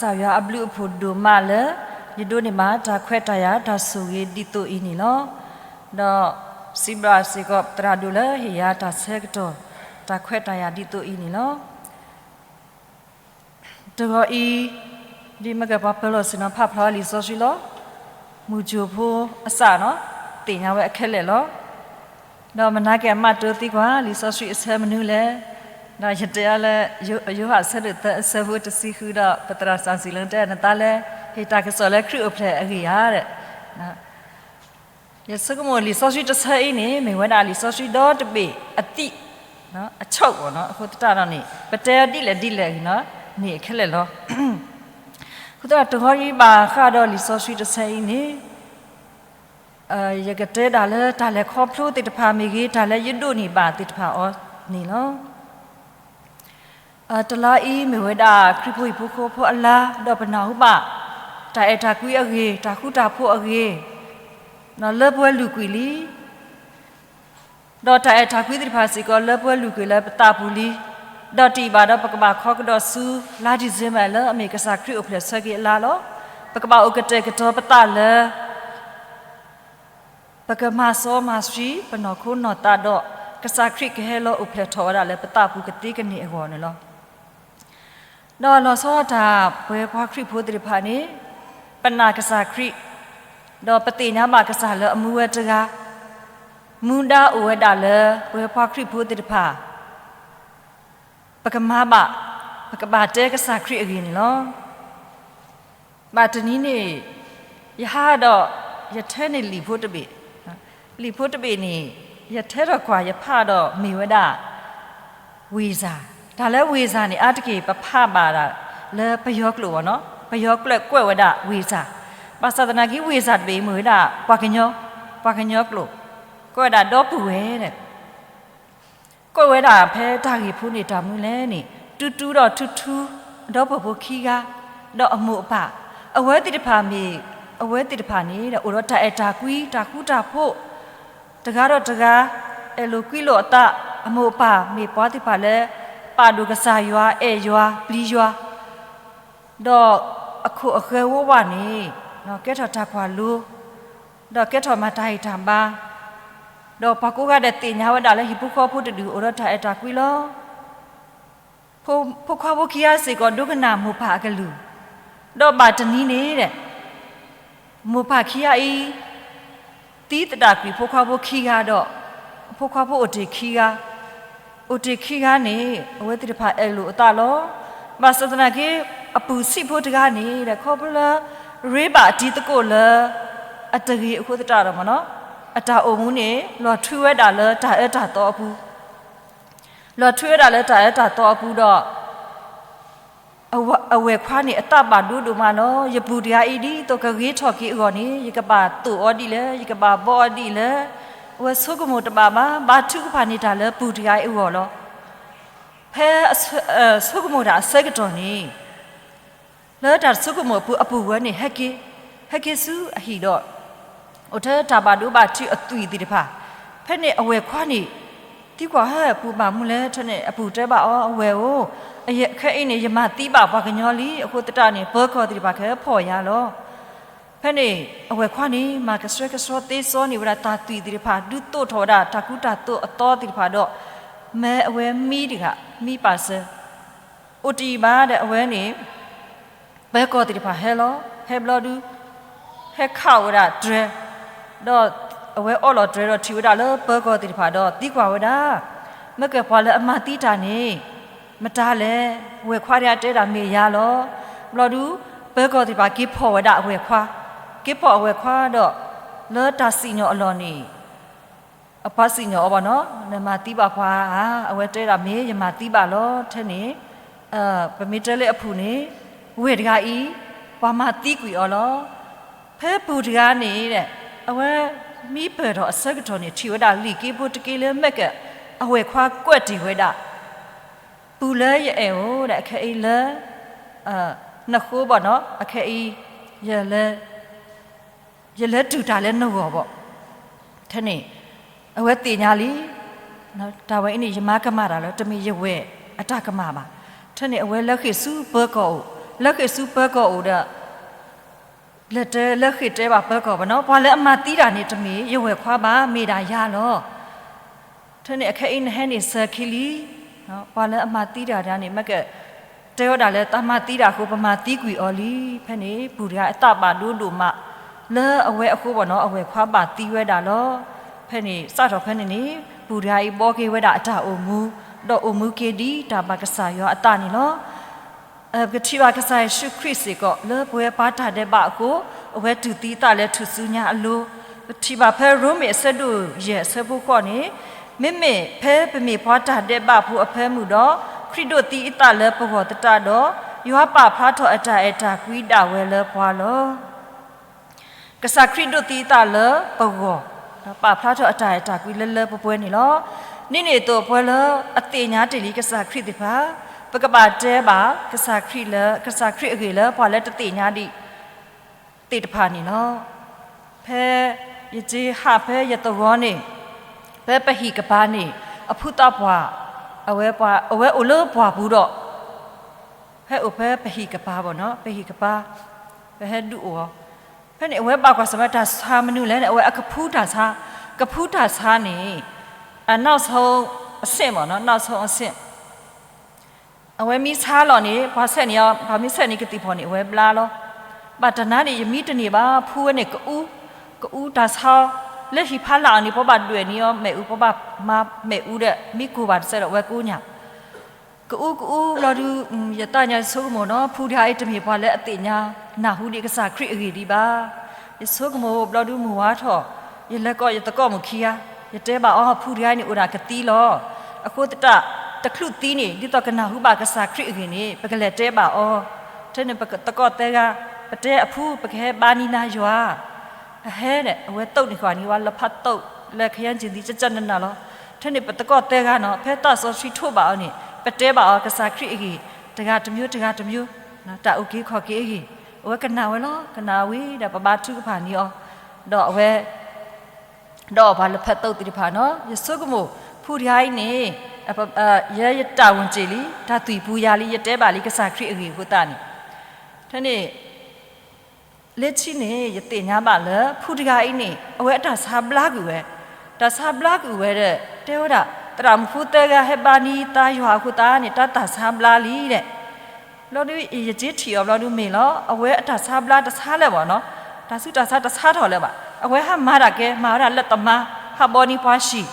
ကစၢ်ယွၤအဘျုးအဖှိၣ်ဒိၣ်မးလၢ ယဒိးန့ၢ်ဘၣ်တၢ်ခွဲးတၢ်ယာ်တၢ်ဆိၣ်ဂ့ၤဒ်သိးအံၤန့ၣ်လီၤ. ဒီးစံးဘျုးစ့ၢ်ကီးပသရၣ်ဒိၣ်လၢဟ့ၣ်ယၤတၢ်ဆၢကတီၢ် တၢ်ခွဲးတၢ်ယာ်ဒ်သိးအံၤန့ၣ်လီၤ. တဂီၤအံၤ ဒ်မ့ၢ်ကပှၤပၢၤလီၢ်ဆ့ၣ်နီၤဖးဖျါလံာ်စီဆှံလီၤ. မုၢ်ကၠိၣ်ဖိအစးနီၤ သ့ၣ်ညါဝဲအခဲလၢာ်လီၤ. ဒီးမနၤက့ၤအမးတိၤသံကွၢ် လံာ်စီဆှံအဆၢမနုၤလဲၣ်. ဒီးယတဲအီၤလၢ ယိၤဟၣ်အဆၢဒိၣ်သၢအဆၢဖိတဆံဃုဒီး ပသရၣ်စီၤစံၤလၢတဲနသးလၢ ဟ့ၣ်တၢ်ကစီၣ်လၢခရံာ်အိၣ်ဖျဲၣ်အဂ့ၢ်ဧါဒီး ယဆိကမိၣ်လံာ်စီဆှံတဆၢအံၤန့ၣ် မ့ၢ်ဝဲဒၣ်လံာ်စီဆှံဒီတဘ့ၣ်အသံၣ် အဆိကမိၣ်နီၤ အဃိသတးဒီးန့ၣ် ပတဲအီၤဒ်လဲၣ်ဒ်လဲၣ်ဂ့ၤနီၤ န့ၣ်အခဲလၢာ်လီၤ. အဃိသတးတဂီၤအံၤဘၣ်ဃးဒီးလံာ်စီဆှံတဆၢအံၤန့ၣ် ယကတဲဒၣ်လၢတၢ်လဲၤခီဖျိသ့ၣ်တဖၣ်မ့ၢ်ဂ့ၤ တၢ်လၢယဒိးန့ၢ်ဘၣ်သ့ၣ်တဖၣ်အီၤန့ၣ်လီၤ. တလါအံၤမ့ၢ်ဝဲဒၣ်ခရံာ်ဖိဟံၣ်ဖိဃီဖိအလါ ဒီးပနၢ်ဟူဘၣ် တၢ်အဲၣ်တၢ်ကွံအဂ့ၢ် တၢ်ဃူတၢ်ဖိးအဂ့ၢ် လၢပှဲၤလုာ်ကွံာ်လံ ဒီးတၢ်အဲၣ်တၢ်ကွံသ့ၣ်တဖၣ်စ့ၢ်ကီးလၢပှဲၤလုာ်ကွံာ်လၢပသးပူၤလံ. ဒီးတံၢ်ဘၣ်ဒီးပကဘၣ်ခီကဒီးဆူ လါ December လၢအမ့ၢ်ကစၢ်ခရံာ်အိၣ်ဖျဲၣ်ဆၢက့ၤအလါလီၤ. ပကဘၣ်အိၣ်ကတဲာ်ကတီၤပသးလၢ ပကမၤစီမၤဆှံပနီၢ်ခိနီၢ်သးဒီး ကစၢ်ခရံာ်ကဟဲလီၤအိၣ်ဖျဲၣ်ထီၣ်ဝဲဒၣ်လၢပသးပူၤကသ့ကန့ၢ်အဂီၢ်န့ၣ်လီၤ. ဒီးလီၤဆီဒၣ်တၢ်ပဝဲပှၤခရံာ်ဖိသ့ၣ်တဖၣ်န့ၣ် ပနာ်ကစၢ်ခရံာ် ဒီးပသ့ၣ်ညါဘၣ်ကစၢ်လၢအမူဝဲတဂၤ မူဒါအိၣ်ဝဲဒၣ်လၢပဝဲပှၤခရံာ်ဖိသ့ၣ်တဖၣ် ပကမၤဘၣ် ပကဘၣ်တဲကစၢ်ခရံာ်အဂ့ၢ်န့ၣ်လီၤ. ဘၣ်တနံၤန့ၣ် ယဟးဒီး ယထၢန့ၢ်လံာ်ဖိတဘ့ၣ်, လံာ်ဖိတဘ့ၣ်န့ၣ် ယထၢထီၣ်ကွၢ်ယဖးဒီးမ့ၢ်ဝဲဒၣ် ဝ့ၢ်စၢ်, တၢ်လၢဝ့ၢ်စၢ်န့ၣ် အါတက့ၢ်ပဖးဘၣ်ဒၣ်လၢပယီၤကျိာ်ဘၣ်နီၤ, ပယီၤကျိာ်ကွဲးဝဲဒၣ်ဝ့ၢ်စၢ်, ဘၣ်ဆၣ်သနာ်က့ ဝ့ၢ်စၢ်တဘ့ၣ်မ့ၢ်ဝဲဒၣ်ပှၤကညီ, ပှၤကညီကျိာ်, ကွဲးဝဲဒၣ်ဒီပုၢ်ဝဲၢ်န့ၣ် ကွဲးဝဲဒၣ်ဖဲတၢ်ဂ့ၢ်ဖိန့ၣ်တၢ်မနုၤလဲၣ်န့ၣ် တူတူဒီးထူထူ ဒီပုၢ်ဝဲၢ်ဖိခံဂၤ ဒီးအမိၢ်အပၢ်, အဝဲသ့ၣ်တဖၣ်မ့ၢ် အဝဲသ့ၣ်တဖၣ်န့ၣ် အိၣ်ဒီးတၢ်အဲၣ်တၢ်ကွံ တၢ်ဃူတၢ်ဖိး, တဂၤဒီးတဂၤ အဲၣ်လိာ်ကွံလိာ်အသး, အမိၢ်အပၢ်မ့ၢ်ပှၤသ့ၣ်တဖၣ်လၢ ပာ်ဒိၣ်ကစၢ်ယွၤ အဲၣ်ယွၤ ပျံၤယွၤ ဒီးအခိၣ်အဃၢၤဝဲဝဲန့ၣ် ကဲထီၣ်တၢ်ကွၢ်လိ ဒီးကဲထီၣ်မၤတၢ်ဟ့ၣ်တၢ်ဘါ, ဒီးပှၤကိးဂၤဒဲးသ့ၣ်ညါဝဲဒၣ်လၢ ဟံၣ်ဖိဃီဖိတဒူၣ်အိၣ်ဒီးတၢ်အဲၣ်တၢ်ကွံလီၤ. ဖိခွါဖိခံဂၤစ့ၢ်ကီး ဒိကနၣ်မိၢ်ပၢ်အကလုၢ်, ဒီးဘၣ်တနံၤန့ၣ် မိၢ်ပၢ်ခံဂၤအံၤ သံသဒၣ်ကွံာ်ဖိခွါဖိခံဂၤဒီး ဖိခွါဖိအိၣ်တ့ၢ်ခံဂၤ, အိၣ်တ့ၢ်ခံဂၤန့ၣ် အဝဲသ့ၣ်တဖၣ်အဲၣ်လိာ်အသးလီၤ. ဘၣ်ဆၣ်သနာ်က့ အပုၢ်ဆံးဖိတဂၤန့ၣ် ခီဖျိလၢ ရ့ဘၣ်အတံၤသကိးလၢ အတဂ့ၤအဃိသတးဒီး အတၢ်အိၣ်မူန့ၣ် လီၤထွံဝဲဒၣ်လၢတၢ်အၢတၢ်သီအပူၤ လီၤထွံဝဲဒၣ်လၢတၢ်အၢတၢ်သီအပူၤဒီး အဝဲၢ်ခွါန့ၣ် အသးဘၣ်ဒိဒိၣ်မးလီၤ. ယပုၢ်တဂၤအံၤဒ်သိးကဂ့ၤထီၣ်က့ၤအဂီၢ်န့ၣ် ယကဘၣ်သိၣ်အီၤဒ်လဲၣ်, ယကဘၣ်ဘှီအီၤဒ်လဲၣ်, အဝဲဆိကမိၣ်တဘၣ်ဘၣ်, ဘါထုကဖၣ်န့ၢ်တၢ်လၢပုၢ်တဂၤအံၤအဂီၢ်လီၤ. ဖဲဆိကမိၣ်တၢ်အဆၢကတီၢ်န့ၣ် လၢတၢ်ဆိကမိၣ်အပူၤ အပုၢ်ဝဲန့ၣ် ဟဲက့ၤ, ဟဲက့ၤဆူအဟံၣ်ဒီး အိၣ်ထဲတၢ်ဘၣ်ဒိဘၣ်ထံးအသွံၣ်သ့ၣ်တဖၣ်, ဖဲန့ၣ်အဝဲၢ်ခွါန့ၣ် သံကွၢ်ဟဲ ပုၢ်ဘၣ်မူလဲၣ်, ထဲန့ၣ်အပုၢ်တဲဘၣ်အီၤ အဝဲၢ်ဧၢ, ခဲအံၤန့ၣ် ယမၤသံဘၣ်ပှၤကညီလံ, အဃိသတးန့ၣ် ပၢၤကီၢ်သ့ၣ်တဖၣ်ကဟဲဖီၣ်ယၤလီၤ. ဖဲန့ၣ် အဝဲၢ်ခွါန့ၣ် မၤကဆှဲကဆှီသ့စီန့ၢ်ဝဲဒၣ်တၢ်သွံၣ်သ့ၣ်တဖၣ်, ဒုးသိးထီၣ်ဝဲဒၣ်တၢ်ကူတၢ်သိးအသီသ့ၣ်တဖၣ်ဒီး မၢအဝဲမံတဂၤ, မံပာ်စၢၤ အိၣ်တယံာ်ဘၣ်ဒီးအဝဲန့ၣ် ပၢၤကီၢ်သ့ၣ်တဖၣ်ဟဲလီၤ. ဟဲဘျီဒုး ဟဲခးဝဲဒၣ်တြဲၤ, ဒီးအဝဲအီၣ်လီၤတြဲၤဒီးထံၣ်ဝဲဒၣ်လၢပၢၤကီၢ်သ့ၣ်တဖၣ်ဒီးသံကွၢ်ဝဲဒၣ်, မ့ၢ်ကဲပှၤလၢအမၤသံတၢ်န့ၣ် မတၤလဲၣ်, ဝဲၢ်ခွါဒၣ်တဲဒၣ်မ့ၢ်ယၤလီၤ. ဘျီဒုး ပၢၤကီၢ်သ့ၣ်တဖၣ်က့ၤဖီၣ်ဝဲဒၣ်အဝဲၢ်ခွါ, က့ၤဖီၣ်အဝဲၢ်ခွါဒီး လၢတၢ်စံၣ်ညီၣ်အလီၢ်န့ၣ် အပှၤစံၣ်ညီၣ်အီၤဘၣ်နီၤ, နမၤသံဘၣ်ပှၤဧါ, အဝဲတဲဒၣ်မ့ၢ်ယမၤသံဘၣ်လီၤ. ထဲန့ၣ် ပမ့ၢ်တဲလၢအပုၢ်န့ၣ် ဝဲၢ်တဂၤအံၤ ပှၤမၤသံကွံာ်အီၤလီၤ. ဖဲပုၢ်တဂၤန့ၣ် အဝဲမံပၢၢ်ထီၣ်အဆၢကတီၢ်န့ၣ် ထံၣ်ဝဲဒၣ်လံာ်က့ဖိတက့လၢမ့ၢ်ကဲ အဝဲၢ်ခွါကွဲးတ့ၢ်ဝဲဒၣ် ပုၢ်လၢယအဲၣ်ဧၢဒီး အခဲအံၤလၢ နဃိဘၣ်နီၤ, အခဲအံၤ ယလဲၤတူၢ်တၢ်လၢနဂီၢ်ဘၣ်. ထဲန့ၣ် အဝဲသ့ၣ်ညါလံ, တၢ်ဝဲအံၤန့ၣ် ယမၤကမၣ်တၢ်လီၤ, တမ့ၢ်ယဝဲၢ်အတၢ်ကမၣ်ဘၣ်. ထဲန့ၣ် အဝဲလဲၤဃ့ၢ်ဆူပၢၤကီၢ်အိၣ်, လၢဃ့ၢ်ဆူပၢၤကီၢ်အိၣ်ဒီး လဲၤတဲလၢဃ့ၢ်တဲဘၣ်ပၢၤကီၢ်ဘၣ်နီၤ, ပှၤလၢအမၤသံတၢ်န့ၣ်တမ့ၢ်ယဝဲၢ်ခွါဘၣ်, မ့ၢ်ဒၣ်ယၤလီၤ. ထဲန့ၣ်အခဲအံၤနဟဲန့ၣ်စၢၤခံလံ, ပှၤလၢအမၤသံတၢ်တဂၤန့ၣ် မ့ၢ်ကတဲဝဲဒၣ်လၢတၢ်မၤသံတၢ်အဃိ ပမၤသံကွံာ်အီၤလံ. ဖဲန့ၣ် ပူၤတဂၤအသးဘၣ်ဒိဒိၣ်မး လၢအဝဲအဃိဘၣ်နီၤ, အဝဲၢ်ခွါဘၣ်သံဝဲဒၣ်လီၤ. ဖဲန့ၣ် စးထီၣ်ဖဲန့ၣ်န့ၣ် ပူၤတဂၤအံၤဘှီက့ၤဝဲဒၣ်အတၢ်အိၣ်မူ, ဒီးအိၣ်မူက့ၤဒ်တၢ်ဘၣ်ကစၢ်ယွၤအသးန့ၣ်လီၤ. ပကထံၣ်ဘၣ်ကစၢ်ယ့ၣ်ၡူးခရံာ်စ့ၢ်ကီး လၢပဝဲပှၤတၢ်ဒဲးဘးအဃိ အဝဲတူၢ်သံအသးလၢထူၣ်စုညါအလိၤ, ပထံၣ်ဘၣ်ဖဲရိမ့ၤအဆၢဒိၣ်ယဲၢ်အဆၢဖိဃိးန့ၣ်, မ့မ့ၢ်ဖဲပမ့ၢ်ပှၤတၢ်ဒဲးဘးဖိအဖၢမုၢ်ဒီး ခရံာ်ဒိးသံအသးလၢပဂီၢ်သတးဒီး, ယွၤပာ်ဖျါထီၣ်အတၢ်အဲၣ်တၢ်ကွံဒၣ်ဝဲလၢပှၤလီၤ. ကစၢ်ခရံာ်ဒိးသံအသးလၢပဂီၢ်, ဒီးပာ်ဖျါထီၣ်အတၢ်အဲၣ်တၢ်ကွံလၢလၢပှဲၤပှဲၤန့ၣ်လီၤ. ဒ်န့ၣ်အသိးပဝဲလၢအသ့ၣ်ညါတ့ၢ်လံကစၢ်ခရံာ်သ့ၣ်တဖၣ်, ပကဘၣ်တဲဘၣ်ကစၢ်ခရံာ်လၢ ကစၢ်ခရံာ်အဂ့ၢ်လၢပှၤလၢတသ့ၣ်ညါဒံးသ့ၣ်တဖၣ်န့ၣ်လီၤ. ဖဲယက့ဟးဖဲယသဝီန့ၣ်, ဖဲပဟံၣ်ကပၤန့ၣ်, အဖုသးပှၢ်, အဝဲပှၤ, အဝဲအိၣ်လၢပှၢ်ပူၤဒီး ဟဲအိၣ်ဖဲပဟံၣ်ကပၤဘၣ်နီၤ, ပဟံၣ်ကပၤ, ပဟဲဒုးအိၣ်အီၤ, ဖဲန့ၣ် အဝဲဘၣ်ကွၢ်ဆၢၣ်မဲာ်တၢ်ဆါမနုၤလဲၣ်န့ၣ် အဝဲအကဖူတၢ်ဆါ, ကဖူတၢ်ဆါန့ၣ်, အနောက်ဆုံးအဆင့်ဘၣ်နီၤ, နောက်ဆုံးအဆင့်, အဝဲမ့ၢ်ဆါလီၤန့ၣ် ပှၤဆဲးန့ၢ်အီၤ, ပှၤမ့ၢ်ဆဲးန့ၢ်ကသံၣ်ဖီၣ်န့ၣ် အဝဲဘျါလီၤ. ဘၣ်တနၤန့ၣ် ယမံတန့ၢ်ဘၣ်, ဖူဝဲန့ၣ်ကအူ, ကအူတၢ်ဆါအီၤ, လၢဟံၣ်ဖးလၢ်အီၤန့ၣ် ပှၤဘၣ်ဒွဲၣ်န့ၢ်အီၤမ့ၣ်အူ, ပှၤဘၣ်မၤမ့ၣ်အူဒီး မ့ၢ်ကိၢ်ဘၣ်တစဲးဒီး အဝဲကိးညၣ် ကအူကအူဘျီဒုး, ယသးညါယဆိကမိၣ်နီၤ, ဖူတဂၤအံၤတမ့ၢ်ပှၤလၢအသ့ၣ်ညါနၢ်ဟူဒံးကစၢ်ခရံာ်အဂ့ၢ်ဒံးဘၣ်. ယဆိကမိၣ်ဘျီဒုးမုၢ်ဝါထီၣ်, ယလဲၤကိးယသကိးမုၣ်ခံဂၤ, ယတဲဘၣ်အီၤ ဖူတဂၤအံၤန့ၣ်အိၣ်ဒၣ်ကသံလီၤ. အဃိသတး တချုးသံန့ၣ် ဒ်သိးကနၢ်ဟူဘၣ်ကစၢ်ခရံာ်အဂ့ၢ်န့ၣ် ပကလဲၤတဲဘၣ်အီၤ. ထဲန့ၣ်ပသကိးသၢဂၤ, ပတဲအဖူ ပကဟဲဘါနံၤနၤယွၤ အဟဲဒီး အဝဲသိးန့ၢ်ဃီၤန့ၢ်ဝဲလၢဖးသိးလၢခယၢၣ်ကၠံၣ်သံ ကကနနၢ်လီၤ. ထဲန့ၣ်ပသကိးသၢဂၤနီၤ, ဖဲသးစီဆှံထိးဘၣ်အီၤန့ၣ် ပတဲဘၣ်အီၤကစၢ်ခရံာ်အဂ့ၢ် တဂၤတမျိုးတဂၤတမျိုး, တၢ်အုၣ်က့ၤခီၣ်က့ၤအဂ့ၢ်, အဝဲကနၣ်ဝဲလီၤ. ကနၣ်ဝံၤဒီးပဘါထုကဖၣ်န့ၢ်အီၤ, ဒီးအဝဲ ဒီးပှၤလၢဖးသိးသ့ၣ်တဖၣ်နီၤ, ယဆိကမိၣ် ဖူတဂၤအံၤန့ၣ် ယဲယတၢ်ဝံၣ်စ့ၢ်လံ, တၢ်သွံၣ်ပူၤယၤလံ, ယတဲဘၣ်လံကစၢ်ခရံာ်အဂ့ၢ်အဃိသတးန့ၣ်, ထဲန့ၣ် လၢခံန့ၣ် ယသ့ၣ်ညါဘၣ်လၢ ဖူတဂၤအံၤန့ၣ် အဝဲအတၢ်ဆါဘျါကွံာ်ဝဲ, တၢ်ဆါဘျါကွံာ်ဝဲဒီး တဲဝဲဒၣ် သရၣ်မုၣ်ဖိသၢဂၤဟဲဘါနံၤသါယွၤအဃိသတးန့ၣ် တၢ်တၢ်ဆါဘျါလံဒီး ဘျီဒုး ယက့ထံၣ်အီၤဘျီဒုးမ့ၢ်လီၤ, အဝဲအတၢ်ဆါဘျါတဆါလၢၤဘၣ်နီၤ, တၢ်ဆူးတၢ်ဆါတဆါထီၣ်လၢၤဘၣ်, အဝဲဟးမၤတၢ်ကဲ မၤဝဲဒၣ်လၢသမါ, ဟးဘီနံၤပှၤဆံး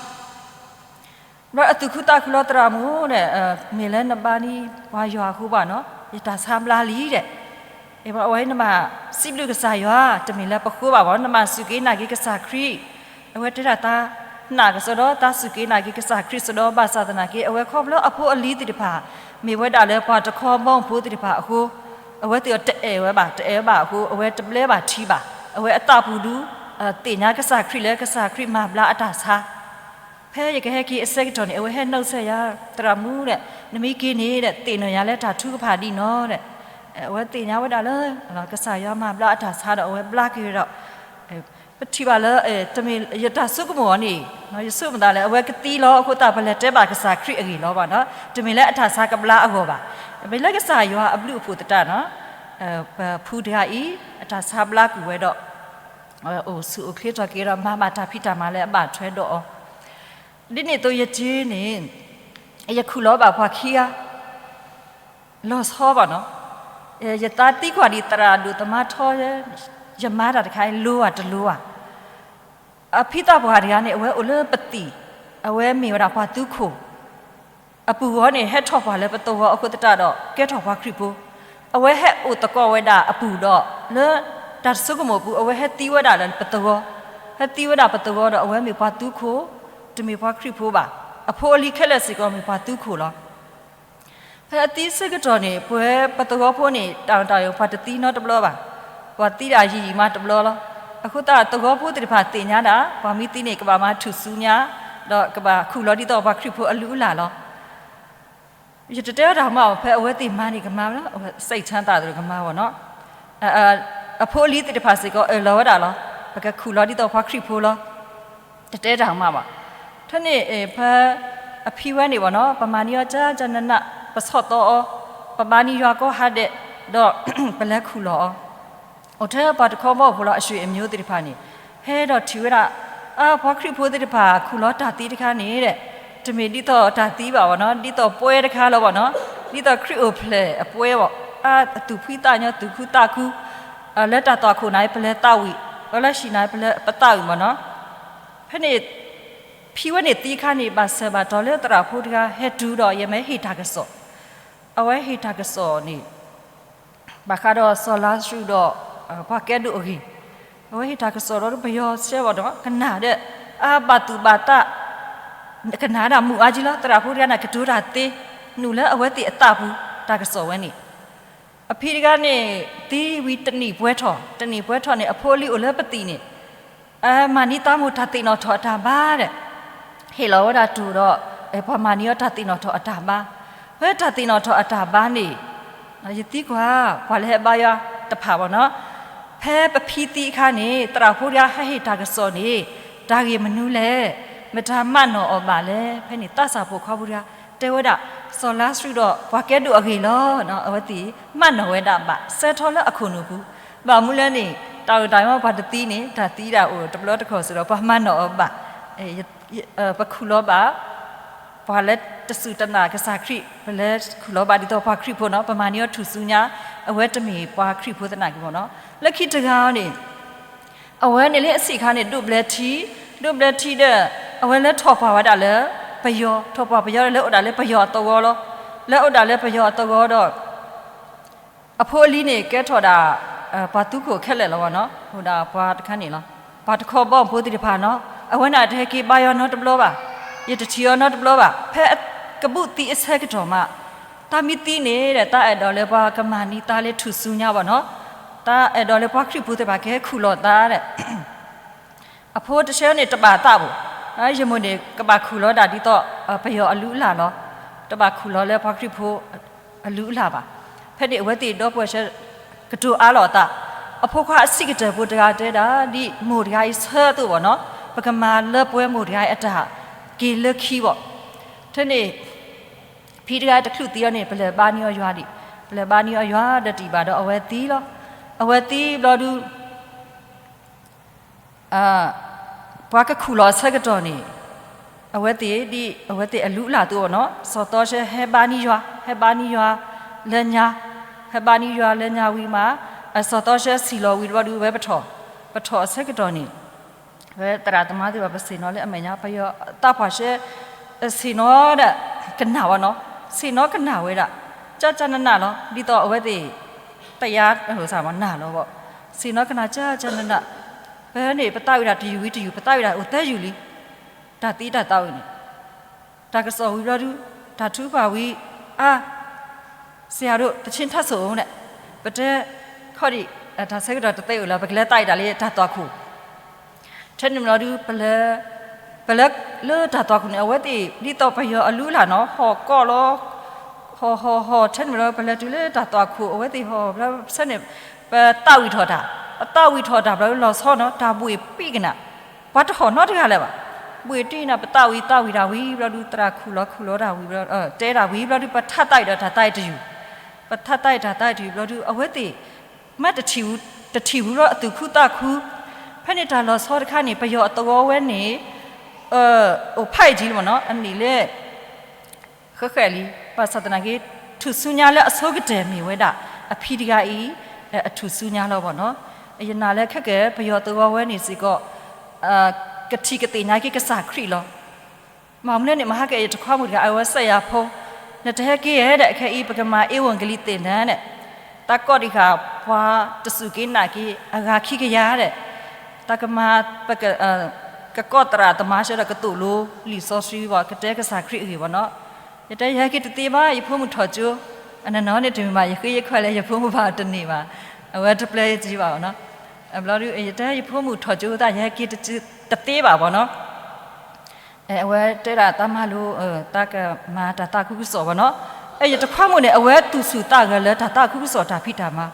ဘျီအသူၣ်ခုသးခုလီၤ သရၣ်မုၣ်ဒီး, မ့ၢ်လၢနဘါနံၤပှၤယွၤအဃိဘၣ်နီၤ, ယတၢ်ဆါဘျါလံဒီး, အဝဲနဘၣ်စံးဘျုးကစၢ်ယွၤ, တမ့ၢ်လၢပဃိဘၣ်ဘၣ်, နဘၣ်စူၢ်က့ၤနာ်က့ၤကစၢ်ခရံာ်, အဝဲတဲဒၣ်သးနာ်ကစီဒီး သးစူၢ်က့ၤနာ်က့ၤကစၢ်ခရံာ်စီဒီး ဘၣ်ဆၣ်သနာ်က့ အဝဲခီဖျိအဖိအလံၤသ့ၣ်တဖၣ် မ့ၢ်ဝဲဒၣ်လၢပှၤတခီဘီမုၢ်ဖိသ့ၣ်တဖၣ်အဃိ, အဝဲသ့ၣ်တအဲၣ်ဝဲဘၣ်, တအဲၣ်ဝဲဘၣ်အဃိ အဝဲတဘျဲဘၣ်ထံဘၣ်, အဝဲအသးပူၤဒုး သ့ၣ်ညါကစၢ်ခရံာ်လၢကစၢ်ခရံာ်မၤဘျါအတၢ်ဆါ ဖဲယကဟဲက့ၤအဆၢကတီၢ်န့ၣ် အဝဲဟဲနီၣ်ဆဲးယၤ, သရၣ်မုၣ်ဒီး နမ့ၢ်က့ၤန့ၣ်ဒီး သ့ၣ်နီၣ်ယၤလၢတၢ်ထုကဖၣ်ဒံးနီၤဒီး, အဝဲသ့ၣ်ညါဝဲဒၣ်လၢ ကစၢ်ယွၤမၤဘျါအတၢ်ဆါဒီး အဝဲဘျါက့ၤဒီး, ပထံၣ်ဘၣ်လၢ တမ့ၢ်ယတၢ်ဆိကမိၣ်အီၤန့ၣ်, ယဆိကမိၣ်သးလၢ အဝဲကသံလီၤအဃိသတး ပလဲၤတဲဘၣ်ကစၢ်ခရံာ်အဂ့ၢ်လီၤဘၣ်နီၤ, တမ့ၢ်လၢအတၢ်ဆါကဘျါအဂီၢ်ဘၣ်, မ့ၢ်လၢကစၢ်ယွၤအဘျုးအဖှိၣ်သတးနီၤ, ပဖူတဂၤအံၤ အတၢ်ဆါဘျါကွံာ်ဝဲဒီး အိၣ်ဆူၣ်အိၣ်ချ့ထီၣ်က့ၤဒီး မၤဘၣ်တၢ်ဖံးတၢ်မၤလၢအဘၣ်ထွဲဒီးအီၤ, ဒ်န့ၣ်အသိးယက့န့ၣ်, ယခူၣ်လီၤဘၣ်ပှၤခံဂၤ လီၤဆီဘၣ်နီၤ, ယသးသံကွၢ်ဒံးသရၣ်ဒိၣ်သမါထီ, ယမၤတၢ်တခါအံၤလိၤဧါတလိၤဧါ, အဖံသးပှၢ်တဂၤန့ၣ် အဝဲအိၣ်လၢပသံၣ်, အဝဲမ့ၢ်ဝဲဒၣ်ပှၤသူခိၣ် အပူၤဂီၢ်န့ၣ် ဟဲထီၣ်ပှၢ်လၢပသဝီအဃိသတးဒီး ကဲထီၣ်ပှၤခရံာ်ဖိ, အဝဲဟဲအိၣ်သကိးဝဲဒၣ်အပူၤဒီး လၢတၢ်တဆိကမိၣ်အပူၤ အဝဲဟဲသံဝဲဒၣ်လၢပသဝီ, ဟဲသံဝဲဒၣ်ပသဝီဒီး အဝဲမ့ၢ်ပှၤသူခိၣ်, တမ့ၢ်ပှၤခရံာ်ဖိဘၣ်, အဖိအလံၤခဲလၢာ်စ့ၢ်ကီးမ့ၢ်ပှၤသူခိၣ်လီၤ. ဖဲအသံဆၢကတီၢ်န့ၣ် ပဝဲပသဝီဖိန့ၣ် တၢ်တၢ်အံၤ ပှၤတသံနီတဘျီဘၣ်, ပှၤသံဒၣ်ယံာ်ယံာ်မးတဘျီလီၤ. အဃိသတး သဝီဖိသ့ၣ်တဖၣ်သ့ၣ်ညါဒၣ် ပှၤမ့ၢ်သံန့ၣ် ကဘၣ်မၤထူၣ်စုညါ, ဒီးကဘၣ်ခူၣ်လီၤဒ်သိးပှၤခရံာ်ဖိအလုၢ်အလၢ်လီၤ. ယတတဲဝဲဒၣ်မးဘၣ် ဖဲအဝဲသ့ၣ်မၤန့ၣ်ကမၤဝဲလီၤ, အဝဲစံးဆၢသးသ့ၣ်ကမၤဝဲနီၤ. အဖိအလံၤသ့ၣ်တဖၣ်စ့ၢ်ကီးအၢၣ်လီၤဝဲဒၣ်လီၤ, ပကခူၣ်လီၤဒ်သိးပှၤခရံာ်ဖိလီၤ. တတဲတၢ်မးဘၣ်. ထဲန့ၣ် ဖဲအဖံဝဲန့ၣ်ဘၣ်နီၤ ပမၤန့ၢ်အီၤကကနန, ပဆီၣ်သီအီၤ, ပဘါန့ၢ်ယွၤကိးဟါဒဲး, ဒီးပလဲၤခူၣ်လီၤအီၤ, အိၣ်ထဲပှၤတခီဘီဖိလီၤ အဆွေအမျိုးသ့ၣ်တဖၣ်န့ၣ်, ဟဲဒီးထံၣ်ဝဲဒၣ် ပှၤခရံာ်ဖိသ့ၣ်တဖၣ် ခူၣ်လီၤတၢ်သံတခါန့ၣ်ဒီး, တမ့ၢ်ဒ်သိးတၢ်သံဘၣ်ဘၣ်နီၤ, ဒ်သိးပွဲတခါလီၤဘၣ်နီၤ, ဒ်သိးခရံာ်အိၣ်ဖျဲၣ်အပွဲဘၣ်, အသူၣ်ဖှံသးညီသူၣ်ခုသးခု, လၢတၢ်သွၣ်ခိၣ်န့ၣ် ပလဲၤသးဝံၣ်, လၢဟံၣ်န့ၣ် ပလဲၤပသးဝံၣ်ဘၣ်နီၤ, ဖဲန့ၣ် ဖံဝဲန့ၣ်သံအခါန့ၣ် ဘၣ်ဆၢဘၣ်တီၤလၢသရၣ်ဖိတဂၤဟဲတုၤဒီး ယမ့ၢ်ဟ့ၣ်တၢ်ကစီၣ်, အဝဲဟ့ၣ်တၢ်ကစီၣ်န့ၣ် ဘၣ်ဃးဒီးစီၤလါစရူးဒီး ပှၤကဲဒိၣ်အဂ့ၢ်, အဝဲဟ့ၣ်တၢ်ကစီၣ်ဒီးပယီၤဆှၢဘၣ်ဒီး ကနၣ်ဒီး အဘၣ်သူၣ်ဘၣ်သး, ကနၣ်ဒၣ်မုာ်အါကံလီၤ, သရၣ်ဖိတဂၤန့ၣ် ကတိၤတၢ်သ့, နုာ်လၢအဝဲသ့ၣ်အသးပူၤ တၢ်ကစီၣ်ဝဲန့ၣ်, အဖံတဂၤန့ၣ် သံဝံၤတနံၣ်ပှဲၤထီၣ်, တနံၣ်ပှဲၤထီၣ်န့ၣ် အဖိအလံၤအိၣ်လၢပသံၣ်န့ၣ်, မၤန့ၢ်သးမိၢ်တၢ်သ့ၣ်နီၣ်ထီၣ်အတၢ်ဘါဒီး, ဟ့ၣ်လီၤဝဲဒၣ်တိၢ်ဒီး ပှၤမၤန့ၢ်အီၤတၢ်သ့ၣ်နီၣ်ထီၣ်အတၢ်ဘါ, ဖဲတၢ်သ့ၣ်နီၣ်ထီၣ်အတၢ်ဘါန့ၣ်, ယသံကွၢ် ပှၤလၢဟဲဘါယွၤတဖၣ်ဘၣ်နီၤ, ဖဲပဖံသံအခါန့ၣ် သရၣ်ဖိတဂၤဟဲဟ့ၣ်တၢ်ကစီၣ်န့ၣ်, တၢ်ဂ့ၢ်မနုၤလဲၣ်, မတၤမၤနီၣ်အီၤဘၣ်လဲၣ်, ဖဲန့ၣ်သးစၢ်ဖိခီဖိတဂၤ တဲဝဲဒၣ်, စီၤလါစရူးဒီးပှၤကဲဒိၣ်အဂ့ၢ်လီၤ, အဝဲသ့ၣ်မၤနီၣ်ဝဲဒၣ်ဘၣ် ဆၢထီၣ်လၢအခိၣ်နူာ်ပူၤ, ဘၣ်မနုၤလဲၣ်န့ၣ် တၢ်အိၣ်တၢ်မီပှၤတသံန့ၣ် တၢ်သံဒၣ်အိၣ်တဘျီတခီၣ်စ့ၢ်ဒီး ပှၤမၤနီၣ်အီၤဘၣ်, ပခူၣ်လီၤဘၣ် ပှၤလၢတစူၢ်တနာ်ကစၢ်ခရံာ် ပလဲၤခူၣ်လီၤဘၣ်ဒ်သိးပှၤခရံာ်ဖိနီၤ, ပမၤန့ၢ်အီၤထူၣ်စုညါ, အဝဲတမ့ၢ်ပှၤခရံာ်ဖိသနာ်က့ဘၣ်နီၤ, လၢခံတဂၤန့ၣ် အဝဲန့ၣ်လၢအဆံးအခါန့ၣ် ဒိးဘျၢထံ, ဒိးဘျၢထံဒီး အဝဲလၢထီၣ်ပှၢ်ဝဲဒၣ်လၢပယီၤ, ထီၣ်ပှၢ်ပယီၤဒီးလၢအိၣ်ဒၣ်လၢပယီၤအသဝီလီၤ, လၢအိၣ်ဒၣ်လၢပယီၤအသဝီဒီး အဖိအလံၤန့ၣ် ကဲထီၣ်ဒၣ် ပှၤသူခိၣ်ခဲလၢာ်လီၤဘၣ်နီၤ, အိၣ်ဒၣ်ပှၤတခါန့ၣ်လီၤ, ပှၤတခီဘီဖိသ့ၣ်တဖၣ်နီၤ, အဝဲန့ၣ်တဟဲက့ၤဘါယွၤနီတဘျီဘၣ်, ယတထံၣ်အီၤနီတဘျီဘၣ်, ဖဲကဘူၣ်သံအဆၢကတီၢ်မး, တၢ်မ့ၢ်သံန့ၣ်ဒီး တၢ်အဲၣ်ဒိးလၢပှၤကမၤန့ၢ်သးလၢထူၣ်စုညါဘၣ်နီၤ, တၢ်အဲၣ်ဒိးလၢပှၤခရံာ်ဖိသ့ၣ်တဖၣ်ကဟဲခူၣ်လီၤသးဒီး အဖိတဆၢန့ၣ်တဘၣ်သးဘၣ်, ယမိၢ်န့ၣ် ကဘၣ်ခူၣ်လီၤဒၣ်ဒ်သိး ပယီၤအလုၢ်အလၢ်လီၤ, တဘၣ်ခူၣ်လီၤလၢပှၤခရံာ်ဖိအလုၢ်အလၢ်ဘၣ်, ဖဲန့ၣ်အဝဲသ့ၣ်ဒီပုၢ်ဝဲၢ်ဆၢ ကတိၤအါလီၤအသး, အဖိခွါအဆံးကတၢၢ်ဖိတဂၤတဲဒၣ် ဒ်မိၢ်တဂၤအံၤဆၢအသိးဘၣ်နီၤ, ပကမၤလၢပှဲၤမိၢ်တဂၤအံၤအတၢ်က့ၤလၢခံဘၣ်, ထဲန့ၣ် ဖံတဂၤတချုးသံအီၤန့ၣ် ပလဲၤဘါန့ၢ်အီၤယွၤဒံး, ပလဲၤဘါန့ၢ်အီၤယွၤဒီးတံၢ်ဘၣ်ဒီးအဝဲသံလီၤ, အဝဲသံဘျီဒုး ပှၤကခူၣ်လီၤအဆၢကတီၢ်န့ၣ် အဝဲသ့ၣ်ဒ် အဝဲသ့ၣ်အလုၢ်အလၢ်အသိးနီၤ, စီၤသီဆှၢဟဲဘါန့ၢ်ယွၤ, ဟဲဘါန့ၢ်ယွၤလၢညါ, ဟဲဘါန့ၢ်ယွၤလၢညါဝံၤမး, အစီၤသီဆှၢစံၣ်လီၤဝံၤတဘျီဒုး အဝဲပထီၣ်, ပထီၣ်အဆၢကတီၢ်န့ၣ် ဝဲသရၣ်သမါသ့ၣ်တဖၣ် ပဆ့ၣ်နီၤလၢအမဲာ်ညါ ပယီၤသးပှၢ်ဆှၢ ဆ့ၣ်နီၤဒီး ကနၣ်ဝဲနီၤ, ဆ့ၣ်နီၤကနၣ်ဝဲဒၣ် ကၠၢ်ကၠၢ်နးနးလီၤ. ဒ်သိးအဝဲသ့ၣ် တယါ နၢ်လီၤဘၣ်, ဆ့ၣ်နီၤကနၣ်ကၠၢ်ကၠၢ်နးနး, ဖဲန့ၣ် ပသးဝံၣ်ဒၣ်တယုၢ်ဝံၤတယုၢ် ပသးဝံၣ်ဒၣ်အိၣ်သၢယုၢ်လံ, တၢ်သံတၢ်သးဝံၣ်န့ၣ် တၢ်ကစီၣ်ဝံၤဘျီဒုး တၢ်ထုကဖၣ်ဝံၤ အါ ဆရာတို့ သီချင်းထပ်ဆို န့ၣ် ပတဲခီဒံး တၢ်ဆၢကတီၢ်တသ့အိၣ်လၢၤ ပကလဲၤသးဝံၣ်ဒၣ်လၢတၢ်သွၣ်ခိၣ် ထဲန့ၣ်ဘျီဒုး ပလဲၤလၢတၢ်သွၣ်ခိၣ်န့ၣ် အဝဲသ့ၣ် ဒ်သိးပယီၤအလုၢ်အလၢ်နီၤ ဟီၣ်ကီၢ်လီၤ ဟီၣ်ဟီၣ်ဟီၣ် ထဲန့ၣ်ဘျီ ပလဲၤတုၤလၢတၢ်သွၣ်ခိၣ် အဝဲသ့ၣ်ဟီၣ်ဘျီဆၢန့ၣ် ပသးဝံၣ်ထီၣ်တၢ် ပသးဝံၣ်ထီၣ်တၢ်ဘျီဒုး လီၤဆီနီၤ တၢ်ဘှ့ၣ်ပံၣ်ကနၣ် ပှၤတဟီၣ်နီတဂၤလၢၤဘၣ်. ဘှ့ၣ်တံၢ်နၤ ပသးဝံၣ်သးဝံၣ်တၢ်ဝံၤဘျီဒုး သရၣ်ခူၣ်လီၤခူၣ်လီၤတၢ်ဝံၤဘျီ တဲတၢ်ဝံၤဘျီဒုး ပထးသးဝံၣ်ဒီးတၢ်သးဝံၣ်တယုၢ် ပထးသးဝံၣ်တၢ်သးဝံၣ်တယုၢ်ဘျီဒုး အဝဲသ့ၣ် မ့ၢ်တထံၣ်ဝူ တထံၣ်ဝူဒီးအသူၣ်ခုသးခု ဖဲန့ၣ်တၢ်လီၤဆီတခါန့ၣ် ပယီၤအသဝီဝဲန့ၣ် အိၣ်ဖးအံၤလံမ့ၢ်နီၤ အနံၣ်လၢ ဃဲဃဲလံ ဘၣ်ဆၣ်သနာ်က့ ထူၣ်စုညါလၢအဆိကတၢၢ်မ့ၢ်ဝဲဒၣ် အဖံတဂၤအံၤ အထူၣ်စုညါလီၤဘၣ်နီၤ. ယနာ်လၢခဲကဲ ပယီၤသဝီဝဲန့ၣ်စ့ၢ်ကီး ကထံၣ်ကသ့ၣ်ညါက့ၤကစၢ်ခရံာ်လီၤ. မ့ၢ်မနုၤလဲၣ်န့ၣ် မဟါကဲ ယတခွါမုၣ်တဂၤ အဝဲစဲးယၤဖိ နတဟဲက့ၤဧါဒီး အခဲအံၤ ပကမၤဧဝံၤကလံၤသ့ၣ်နၤန့ၣ် တၢ်ကိးဒံးဃာ် ပှၤတစူၢ်က့ၤနာ်က့ၤ အဂၤခံကယၤဒီး တၢ်ကမၤ ပက ကကိးသရၣ်သမါဆှၢဒီးကသိၣ်လိလံာ်စီဆှံဘၣ် ကတဲကစၢ်ခရံာ်အဂ့ၢ်ဘၣ်နီၤ. ယတဲယဟဲက့ၤတသ့ဘၣ် ယဖိမုၣ်ထီၣ်ကၠိ အနီၢ်နီၢ်န့ၣ်တမ့ၢ်ဘၣ် ယဃ့ယခွဲးလၢ ယဖိမုၣ်ဘၣ်တန့ၢ်ဘၣ် အဝဲတပျဲယကံဘၣ်ဘၣ်နီၤ. ဘျီဒုး ယတဲယဖိမုၣ်ထီၣ်ကၠိသး ယဟဲက့ၤတသ့ဘၣ်ဘၣ်နီၤ. အဝဲတဲဒၣ်တၢ်မၤလိ တၢ်ကမၤတၢ်သးခုကစီၣ်ဘၣ်နီၤ. ယတခွါမုၣ်န့ၣ် အဝဲသူၣ်ဆူၣ်သးဂဲၤလၢတၢ်သးခုကစီၣ်တၢ်ဖံးတၢ်မၤ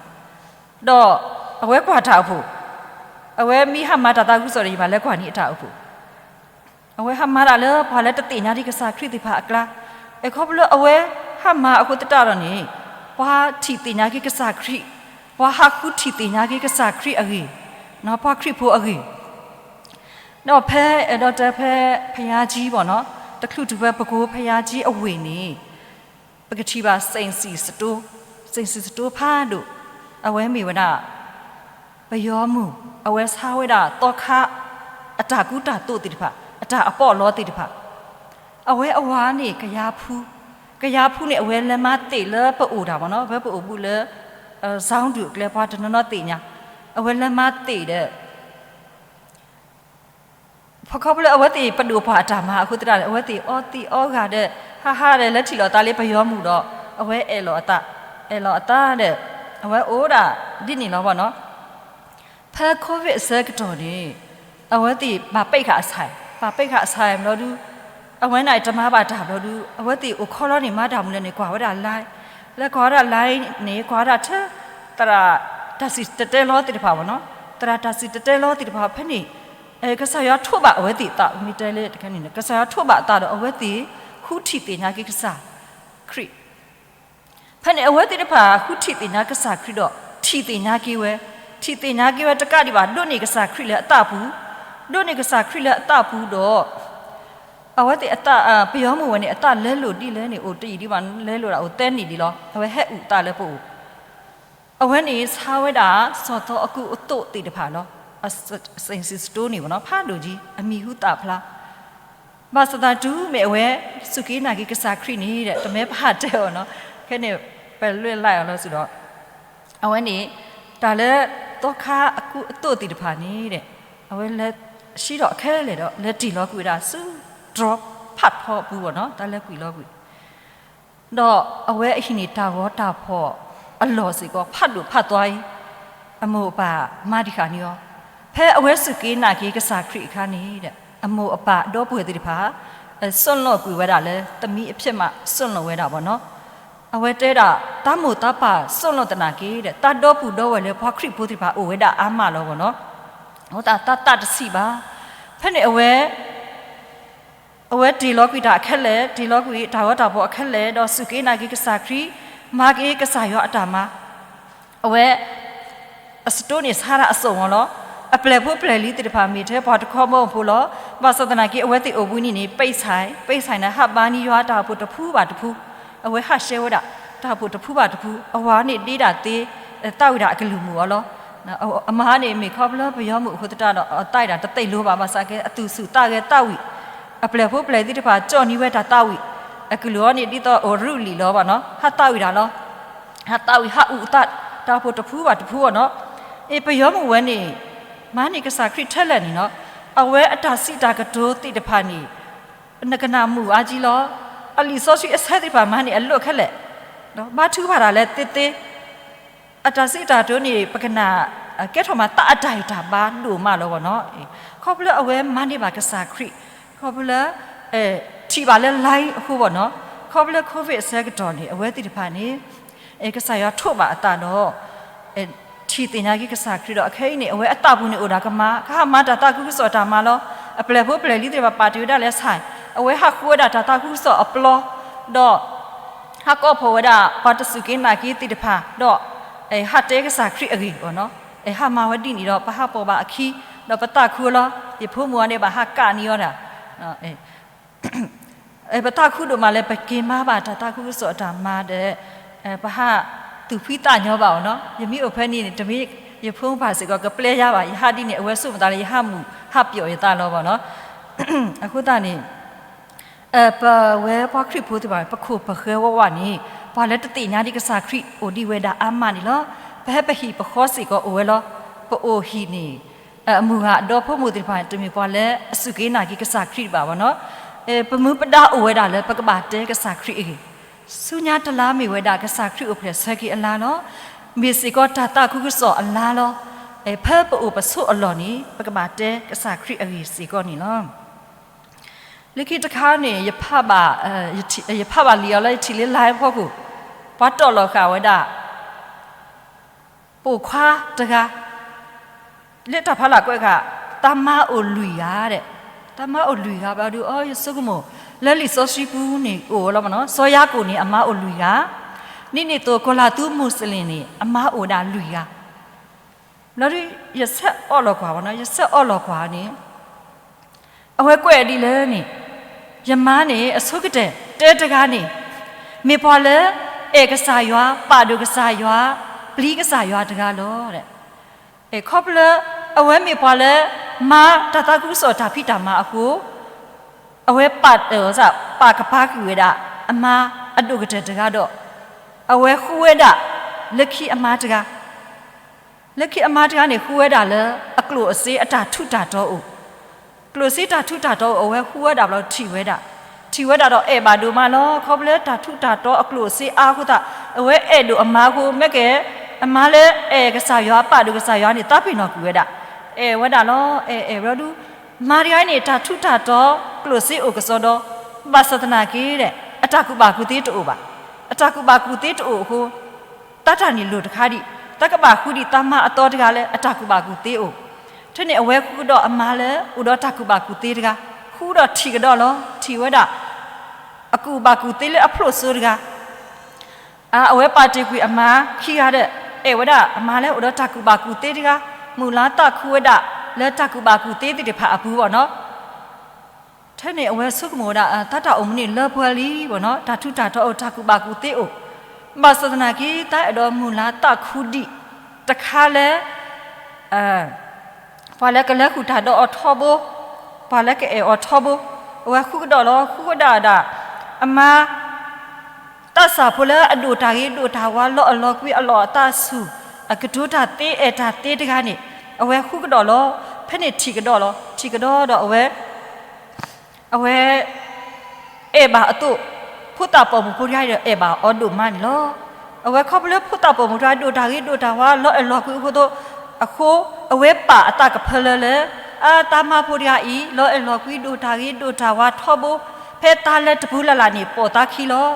ဒီးအဝဲကွၢ်တၢ်အိၣ်ဖှိၣ် အဝဲမ့ၢ်ဟးမၤတၢ်သးခုကစီၣ်ဒီး ယဘၣ်လဲၤကွၢ်န့ၢ်အတၢ်အိၣ်ဖှိၣ် အဝဲဟးမၤတၢ်လၢပှၤလၢတသ့ၣ်ညါဒံးကစၢ်ခရံာ်သ့ၣ်တဖၣ်အကျါ အခီဖျိအဝဲဟးမၤအဃိသတးဒီးန့ၣ် ပှၤထံၣ်သ့ၣ်ညါက့ၤကစၢ်ခရံာ်, ပှၤဟးဃုထံၣ်သ့ၣ်ညါက့ၤကစၢ်ခရံာ်အဂ့ၢ်, ပှၤခရံာ်ဖိအဂ့ၢ်, ဒီးဖဲအဲၣ်ဒိးတဲဖဲ ဘုရားကြီး ပေါ့နော်, တချုးတုၤဖဲပကိး ဘုရားကြီး အဝ့ၢ်န့ၣ် ပကထံၣ်ဘၣ် စ့ၣ်စံၣ်စတိ, စ့ၣ်စံၣ်စတိဖးဒိၣ်, အဝဲမ့ၢ်ဝဲဒၣ် ပယီၤမုၣ်, အဝဲဆါဝဲဒၣ်သီခါ အတၢ်ကူတၢ်သိးသ့ၣ်တဖၣ်, အတၢ်အပီးအလီသ့ၣ်တဖၣ်, အဝဲအဝၤန့ၣ် ကယၤဖူ, ကယၤဖူန့ၣ် အဝဲလဲၤမၤသ့ၣ်လၢပအိၣ်တၢ်မ့ၢ်နီၤ, ဖဲပအိၣ်ဘူးလၢ ဇီဒုၣ်အကျဲ ပှၤတနီၤနီၤသ့ၣ်ညါ, အဝဲလဲၤမၤသ့ၣ်ဒီး ခီဖျိလၢအဝဲသ့ၣ်ပဒိၣ်ပှၢ်အတၢ်မၤအဃိသတးန့ၣ် အဝဲသ့ၣ်အီသံးအီဂၤဒီး ဟးဟးဒီးလဲၤထံၣ်လိာ်သးလၢပယီၤမုၣ်ဒီး အဝဲအဲၣ်လိာ်အသး, အဲၣ်လိာ်အသးဒီး အဝဲအိၣ်ဒၣ်ဒ်န့ၣ်လီၤမ့ၢ်နီၤ. ဖဲ COVID အဆၢကတီၢ်န့ၣ် အဝဲသ့ၣ်ဘၣ်ပိတ်ခါအဆၣ်, ဘၣ်ပိတ်ခါအဆၣ်ဘျီဒုး အဝဲန့ၣ်တမၤဘၣ်တၢ်ဘျီဒုး အဝဲသ့ၣ်အိၣ်ခီလီၤန့ၣ် မၤတၢ်မနုၤလဲၣ်န့ၣ် ကွၢ်ဝဲဒၣ် live, လၢကွၢ်ဝဲဒၣ် live န့ၣ် ကွၢ်ဝဲဒၣ်ထဲ သရၣ်တၢ်စံၣ်တဲၤတဲလီၤသ့ၣ်တဖၣ်မ့ၢ်နီၤ, သရၣ်တၢ်စံၣ်တဲၤတဲလီၤသ့ၣ်တဖၣ်ဖဲန့ၣ် ကစၢ်ယွၤထိးဘၣ်အဝဲသ့ၣ်အသး မ့ၢ်တဲလၢတခါန့ၣ် ကစၢ်ယွၤထိးဘၣ်အသးဒီး အဝဲသ့ၣ်ဃုထံၣ်သ့ၣ်ညါက့ၤကစၢ်ခရံာ် ဖဲန့ၣ် အဝဲသ့ၣ်တဖၣ်ဃုထံၣ်သ့ၣ်ညါကစၢ်ခရံာ်ဒီး ထံၣ်သ့ၣ်ညါက့ၤဝဲ, ထံၣ်သ့ၣ်ညါက့ၤဝဲတကးဒံးဘၣ် ဒိးန့ၢ်ကစၢ်ခရံာ်လၢအသးပူၤ, ဒိးန့ၢ်ကစၢ်ခရံာ်လၢအသးပူၤဒီး အဝဲသ့ၣ်အသး ပယီၤမုၣ်ဝဲန့ၣ် အသးလဲလိာ်ဒ်လဲၣ်န့ၣ် အိၣ်တယံာ်ဒံးဘၣ် လဲလိာ်ဒၣ်အိၣ်သၢနံၣ်ဒံးလီၤ. အဝဲဟဲအုၣ်သးလၢပအိၣ် အဝဲန့ၣ်ဆါဝဲဒၣ် စီၤသီအကူအသိးသ့ၣ်တဖၣ်လီၤ. စ့ၣ်စံၣ်စတိန့ၣ်မ့ၢ်နီၤ ဖးဒိၣ်ကံ အမံၤဟူသၣ်ဖျါ ဘၣ်ဆၣ်သးတုၤမ့ၢ်အဝဲ စူၢ်က့ၤနာ်က့ၤကစၢ်ခရံာ်န့ၣ်ဒီး တမ့ၢ်ပဟးတဲအီၤနီၤ, ခဲန့ၣ် ပလွဲၢ်လၢ်အီၤလီၤစ့ၢ်ဒီး အဝဲန့ၣ် တၢ်လၢ သီခါအကူအသိးသ့ၣ်တဖၣ်န့ၣ်ဒီး အဝဲလဲၤဆှံထီၣ်အခဲလၢာ်ဒီး လဲၤတ့ၢ်လီၤကွံာ်ဝဲဒၣ်ဆူ တြီဖးထီပူၤဘၣ်နီၤ တၢ်လဲၤကွံာ်လီၤကွံာ် ဒီးအဝဲအဟံၣ်န့ၣ် တၢ်ဂီၤတၢ်ဖီၣ်အလီၢ်စ့ၢ်ကီး ဖးဒိၣ်ဖးသွါအံၤ အမိၢ်အပၢ်မၤတံၢ်ဃာ်န့ၢ်အီၤ, ဖဲအဝဲစူၢ်က့ၤနာ်က့ၤကစၢ်ခရံာ်အခါန့ၣ်ဒီး အမိၢ်အပၢ်ဒီပုၢ်ဝဲၢ်သ့ၣ်တဖၣ် စွန့်လွှတ်ကွံာ်ဝဲဒၣ်လၢ သမီးအဖြစ်မှ စွန့်လွှတ်ဝဲဒၣ်ဘၣ်နီၤ. အဝဲတဲဒၣ် တၢ်မိၢ်တၢ်ပၢ်စွန့်လွှတ်သနာ်က့ဒီး တၢ်ဒီပုၢ်ဒီဝဲၢ်လၢပှၤခရံာ်ဖိသ့ၣ်တဖၣ် အိၣ်ဝဲဒၣ်အါမးလီၤဘၣ်နီၤ. အဃိသတး တၢ်သးတဆံးဘၣ်. ဖဲန့ၣ်အဝဲ အဝဲတ့ၢ်လီၤကွံာ်တၢ်အခဲလၢာ်, တ့ၢ်လီၤကွံာ်တၢ်ဂီၤတၢ်ဖီၣ်အခဲလၢာ်, ဒီးစူၢ်က့ၤနာ်က့ၤကစၢ်ခရံာ်, မၤက့ၤကစၢ်ယွၤအတၢ်မၤ, အဝဲ အစတိန့ၣ်ဆါဒၣ်အစိၣ်မးလီၤ. အပျဲၢ်ဖိပျဲၢ်လံၤသ့ၣ်တဖၣ် မ့ၢ်ထဲပှၤတခီဘီဖိလီၤ. ဘၣ်ဆၣ်သနာ်က့ အဝဲသ့ၣ်အိၣ်ဘှံးနံၤန့ၣ် ပိတ်ဆိုင်, ပိတ်ဆိုင်န့ၣ် ဟးဘါန့ၢ်ယွၤတၢ်အိၣ်ဖှိၣ်တဖုဘၣ်တဖု, အဝဲဟးရှဲဝဲဒၣ် တၢ်အိၣ်ဖှိၣ်တဖုဘၣ်တဖု, အဝၤန့ၣ်ဒ့ဒၣ်သ့ သးဝံၣ်ဒၣ်အကလုၢ်မုာ်အီၤလီၤ. အမါန့ၣ် မ့ၢ်ခီဖျိပယီၤမုၣ်အဃိသတးဒီး အသးဝံၣ်ဒၣ်တသ့ၣ်လိၤဘၣ်, ဘၣ်ဆၣ်က့ အသူၣ်ဆူၣ်သးဂဲၤသးဝံၣ်, အပျဲၢ်ဖိပျဲၢ်လံၤသ့ၣ်တဖၣ် ကၠီၣ်န့ၢ်ဝဲတၢ်သးဝံၣ်, အကလုၢ်အီၤန့ၣ် ဒ်သိးအိၣ်ရူၣ်လံာ်လီၤဘၣ်နီၤ, ဟးသးဝံၣ်ဒၣ်လီၤ. ဟးသးဝံၣ်ဟးအုၣ်အသး တၢ်အိၣ်ဖှိၣ်တဖုဘၣ်တဖုအီၤနီၤ. အ့ ပယီၤမုၣ်ဝဲန့ၣ် မၤန့ၢ်ကစၢ်ခရံာ်ထဲလဲၣ်န့ၣ်နီၤ, အဝဲအတၢ်စံးတၢ်ကတိၤသ့ၣ်တဖၣ်န့ၣ် နကနၣ်မုာ်အါကံလီၤ. အလံာ်စီဆှံအဆၢသ့ၣ်တဖၣ်မၤန့ၢ်အလိၣ်ခဲလၢာ်, ဘါထုကဖၣ်တၢ်လၢသ့သ့ အတၢ်စံးတၢ်ကတိၤန့ၣ် ပကနၣ် ကဲထီၣ်မၤသးအတၢ်ဂံၢ်တၢ်ဘါဒိၣ်မးလီၤဘၣ်နီၤ. ခီဖျိလၢအဝဲမၤန့ၢ်ဘၣ်ကစၢ်ခရံာ်, ခီဖျိလၢ ထံၣ်ဘၣ်လၢ line အဃိဘၣ်နီၤ, ခီဖျိလၢ COVID အဆၢကတီၢ်န့ၣ် အဝဲသ့ၣ်တဖၣ်န့ၣ် ကစၢ်ယွၤထိးဘၣ်အသးဒီး ထံၣ်သ့ၣ်ညါက့ၤကစၢ်ခရံာ်ဒီး အခဲအံၤန့ၣ် အဝဲအသးပူၤန့ၣ်အိၣ်ဒၣ်ကမၣ်, ကဟးမၤတၢ်သးခုကစီၣ်တၢ်မၤလီၤ. အပျဲၢ်ဖိပျဲၢ်လံၤသ့ၣ်တဖၣ်ပာ်တ့ၢ်ဝဲဒၣ်လၢ ဆိုင်, အဝဲဟးဃုဝဲဒၣ်တၢ်သးခုကစီၣ်အပျီ, ဒီး ဟးကိးဖှိၣ်ဝဲဒၣ် ပှၤတစူၢ်က့ၤနာ်က့ၤသ့ၣ်တဖၣ်, ဒီး ဟးတဲကစၢ်ခရံာ်အဂ့ၢ်ဘၣ်နီၤ, ဟးမၤဝဲဒ်န့ၣ်ဒီး ပဟးပိာ်ဘၣ်အခံ, ဒီးပသးခုလီၤ. ယဖိမုၣ်အီၤန့ၣ် ဘၣ်ဟးကးန့ၢ်အီၤဒၣ် ပသးခုဒိၣ်မးလၢ ပက့ၤမၤဘၣ်တၢ်သးခုကစီၣ်အတၢ်မၤဒီး ပဟးသူၣ်ဖှံသးညီဘၣ်အီၤနီၤ. ယမ့ၢ်အိၣ်ဖဲန့ၣ်န့ၣ် တမ့ၢ်ယဖိမုၣ်ဘၣ်စ့ၢ်ကီး ကပျဲယၤဘၣ်, ယဟးဒ်န့ၣ် အဝဲဆိကမိၣ်သးလၢယဟးမုာ်ဟးပျီၣ်ယသးလီၤဘၣ်နီၤ. အဃိသတးန့ၣ် ပဝဲပှၤခရံာ်ဖိသ့ၣ်တဖၣ် ပခိၣ်ပဃၢၤဝးဝးန့ၣ် ပှၤလၢတသ့ၣ်ညါဒံးကစၢ်ခရံာ်အိၣ်ဒံးဝဲဒၣ်အါမးန့ၣ်လီၤ. ပဟဲပဟံၣ်ပဃီစ့ၢ်ကီးအိၣ်ဝဲလီၤ. ပအိၣ်ဟံၣ်န့ၣ် အမုၢ်ဂၤအဒီဖိမိၢ်သ့ၣ်တဖၣ်န့ၣ် တမ့ၢ်ပှၤလၢအစူၢ်က့ၤနာ်က့ၤကစၢ်ခရံာ်ဘၣ်ဘၣ်နီၤ. ပမူပဒါအိၣ်ဝဲဒၣ်လၢပကဘၣ်တဲကစၢ်ခရံာ်အဂ့ၢ်, ဆူညါတလါမ့ၢ်ဝဲဒၣ် ကစၢ်ခရံာ်အိၣ်ဖျဲၣ်ဆၢက့ၤအလါလီၤ. မ့ၢ်စ့ၢ်ကီးတၢ်သးခုကစီၣ်အလါလီၤ. ဖဲပအိၣ်ပဆိးအလီၢ်န့ၣ် ပကဘၣ်တဲကစၢ်ခရံာ်အဂ့ၢ်စ့ၢ်ကီးန့ၣ်လီၤ. လၢခံတခါန့ၣ် ယဖးဘၣ်လံာ်အီၤလၢယထံၣ်လၢ line ဖီခိၣ်, ပှၤတီၣ်လီၤဃာ်ဝဲဒၣ် ပိာ်ခွါတဂၤ လၢတၢ်ဖးလၢ်ကွဲးဃာ် တၢ်မါအိၣ်လွံၢ်ဂၤဒဲး, တၢ်မါအိၣ်လွံၢ်ဂၤဘျီဒုး အီ ယဆိကမိၣ် လၢလံာ်စီဆှံပူၤန့ၣ်အိၣ်ဝဲလီၤမ့ၢ်နီၤ. စီၤယၤကိာ်န့ၣ် အမါအိၣ်လွံၢ်ဂၤ, ဒ်န့ၣ်အသိး ကီၤလၤသူ Muslim န့ၣ် အမါအိၣ်ဒၣ်လွံၢ်ဂၤ, ဘျီဒုး ယဆဲးအီၣ်လီၤကွၢ်ဘၣ်နီၤ, ယဆဲးအီၣ်လီၤကွၢ်န့ၣ် အဝဲကွဲးဒ်လဲၣ်န့ၣ်, ယမါန့ၣ် အဆိကတၢၢ် တဲတဂၤန့ၣ် မ့ၢ်ပှၤလၢ အဲၣ်ကစၢ်ယွၤ, ပာ်ဒိၣ်ကစၢ်ယွၤ, ပျံၤကစၢ်ယွၤတဂၤလီၤ. ခီဖျိ အဝဲမ့ၢ်ပှၤလၢ မၤတၢ်သးခုကစီၣ်တၢ်ဖံးတၢ်မၤအဃိ အဝဲပာ်, ပာ်ကပၤကွံာ်ဝဲဒၣ် အမါအဒိၣ်ကတၢၢ်တဂၤဒီး အဝဲဃုဝဲဒၣ် လၢခံအမါတဂၤ, လၢခံအမါတဂၤန့ၣ် ဃုဝဲဒၣ်လၢ အကျိၣ်အစ့အတၢ်ထူးတၢ်တီၤအိၣ်, ကျိၣ်စ့တၢ်ထူးတၢ်တီၤအိၣ် အဝဲဃုဝဲဒၣ်ဘျီထံၣ်ဝဲဒၣ်, ထံၣ်ဝဲဒၣ်ဒီးအဲၣ်ဘၣ်ဒိၣ်မးလီၤ. ခီဖျိလၢတၢ်ထူးတၢ်တီၤအကျိၣ်အစ့အါအဃိသတး အဝဲအဲၣ်ဒိၣ်အမါအဃိ မ့ၢ်ကဲ အမါလၢအဲၣ်ကစၢ်ယွၤ ပာ်ဒိၣ်ကစၢ်ယွၤန့ၣ် သးပ့ၤနီၣ်ကွံာ်ဝဲဒၣ်, အဲၣ်ဝဲဒၣ်လီၤ. အဲၣ်အဲၣ်ဘျီဒုး မါတဂၤန့ၣ် တၢ်ထူးတၢ်တီၤ ကျိၣ်စ့အိၣ်ကစီဒီး ဘၣ်ဆၣ်သနာ်က့ဒီး အတၢ်ကူၣ်ဘၣ်ကူၣ်သ့တအိၣ်ဘၣ်. အတၢ်ကူၣ်ဘၣ်ကူၣ်သ့တအိၣ်အဃိ တၢ်တၢ်န့ၣ်လိၣ်တခါဒံး, တၢ်ကဘၣ်ဃုဒံးတၢ်မါအသီတဂၤလၢအတၢ်ကူၣ်ဘၣ်ကူၣ်သ့အိၣ်. ထဲန့ၣ်အဝဲဃုကဒီးအမါလၢအိၣ်ဒီးတၢ်ကူၣ်ဘၣ်ကူၣ်သ့တဂၤ, ဃုဒီးထံၣ်ကဒီးလီၤ. ထံၣ်ဝဲဒၣ် အကူၣ်ဘၣ်ကူၣ်သ့လၢအဖျိၣ်စိတဂၤ အဝဲပာ်တ့ၢ်ကွံာ်အမါခံဂၤဒီး အဲၣ်ဝဲဒၣ်အမါလၢအိၣ်ဒီးတၢ်ကူၣ်ဘၣ်ကူၣ်သ့တဂၤ, မုၢ်လါသးခူဝဲဒၣ်လၢတၢ်ကူၣ်ဘၣ်ကူၣ်သ့သ့ၣ်တဖၣ်အပူၤဘၣ်နီၤ. ထဲန့ၣ်အဝဲဆိကမိၣ်ဝဲဒၣ် တၢ်တၢ်အိၣ်မူန့ၣ်လၢပှဲၤလံဘၣ်နီၤ, တၢ်ထူးတၢ်တီၤအိၣ် တၢ်ကူၣ်ဘၣ်ကူၣ်သ့အိၣ်, ဘၣ်ဆၣ်သနာ်က့ တၢ်အဲၣ်ဒိးမုၢ်လါသးခူဒံးတခါလၢ ပှၤလၢကလဲၤဃုာ်တၢ်ဒီးအီၤထီဘိ, ပှၤလၢကအဲၣ်အီၤထီဘိ, အဝဲဃုကဒီးလီၤ. ဃုကဒီးဒၣ် အမါ သးစၢ်ဖိလၢအဒိၣ်တၢ်ဂ့ၤဒိၣ်တၢ်ဝါ လီအလီၤကွံ အလီၢ်အသးဆူၣ် အကတိၤတၢ်သ့ အဲၣ်တၢ်သ့တဂၤန့ၣ် အဝဲဃုကဒီးလီၤ. ဖဲန့ၣ်ထံၣ်ကဒီးလီၤ. ထံၣ်ကဒီးဒီးအဝဲ အဝဲ အဲၣ်ဘၣ်အသိး ဖိသၣ်ပိာ်မုၣ်ဖိတဂၤဒီး အဲၣ်ဘၣ်အီၤဒိၣ်မးန့ၣ်လီၤ. အဝဲခီဖျိလၢဖိသၣ်ပိာ်မုၣ်တဂၤ ဒိၣ်တၢ်ဂ့ၤဒိၣ်တၢ်ဝါ လီအလီၤကွံအဃိသိး အဃိ အဝဲပာ်အသးကဖၢလၢလၢ အတၢ်မါဖိတဂၤအံၤ လီအလီၤကွံ ဒိၣ်တၢ်ဂ့ၤဒိၣ်တၢ်ဝါထီဘိ ဖဲတၢ်လၢတပူၤလၢ်လၢ်န့ၣ် ပိာ်သးခံလီၤ.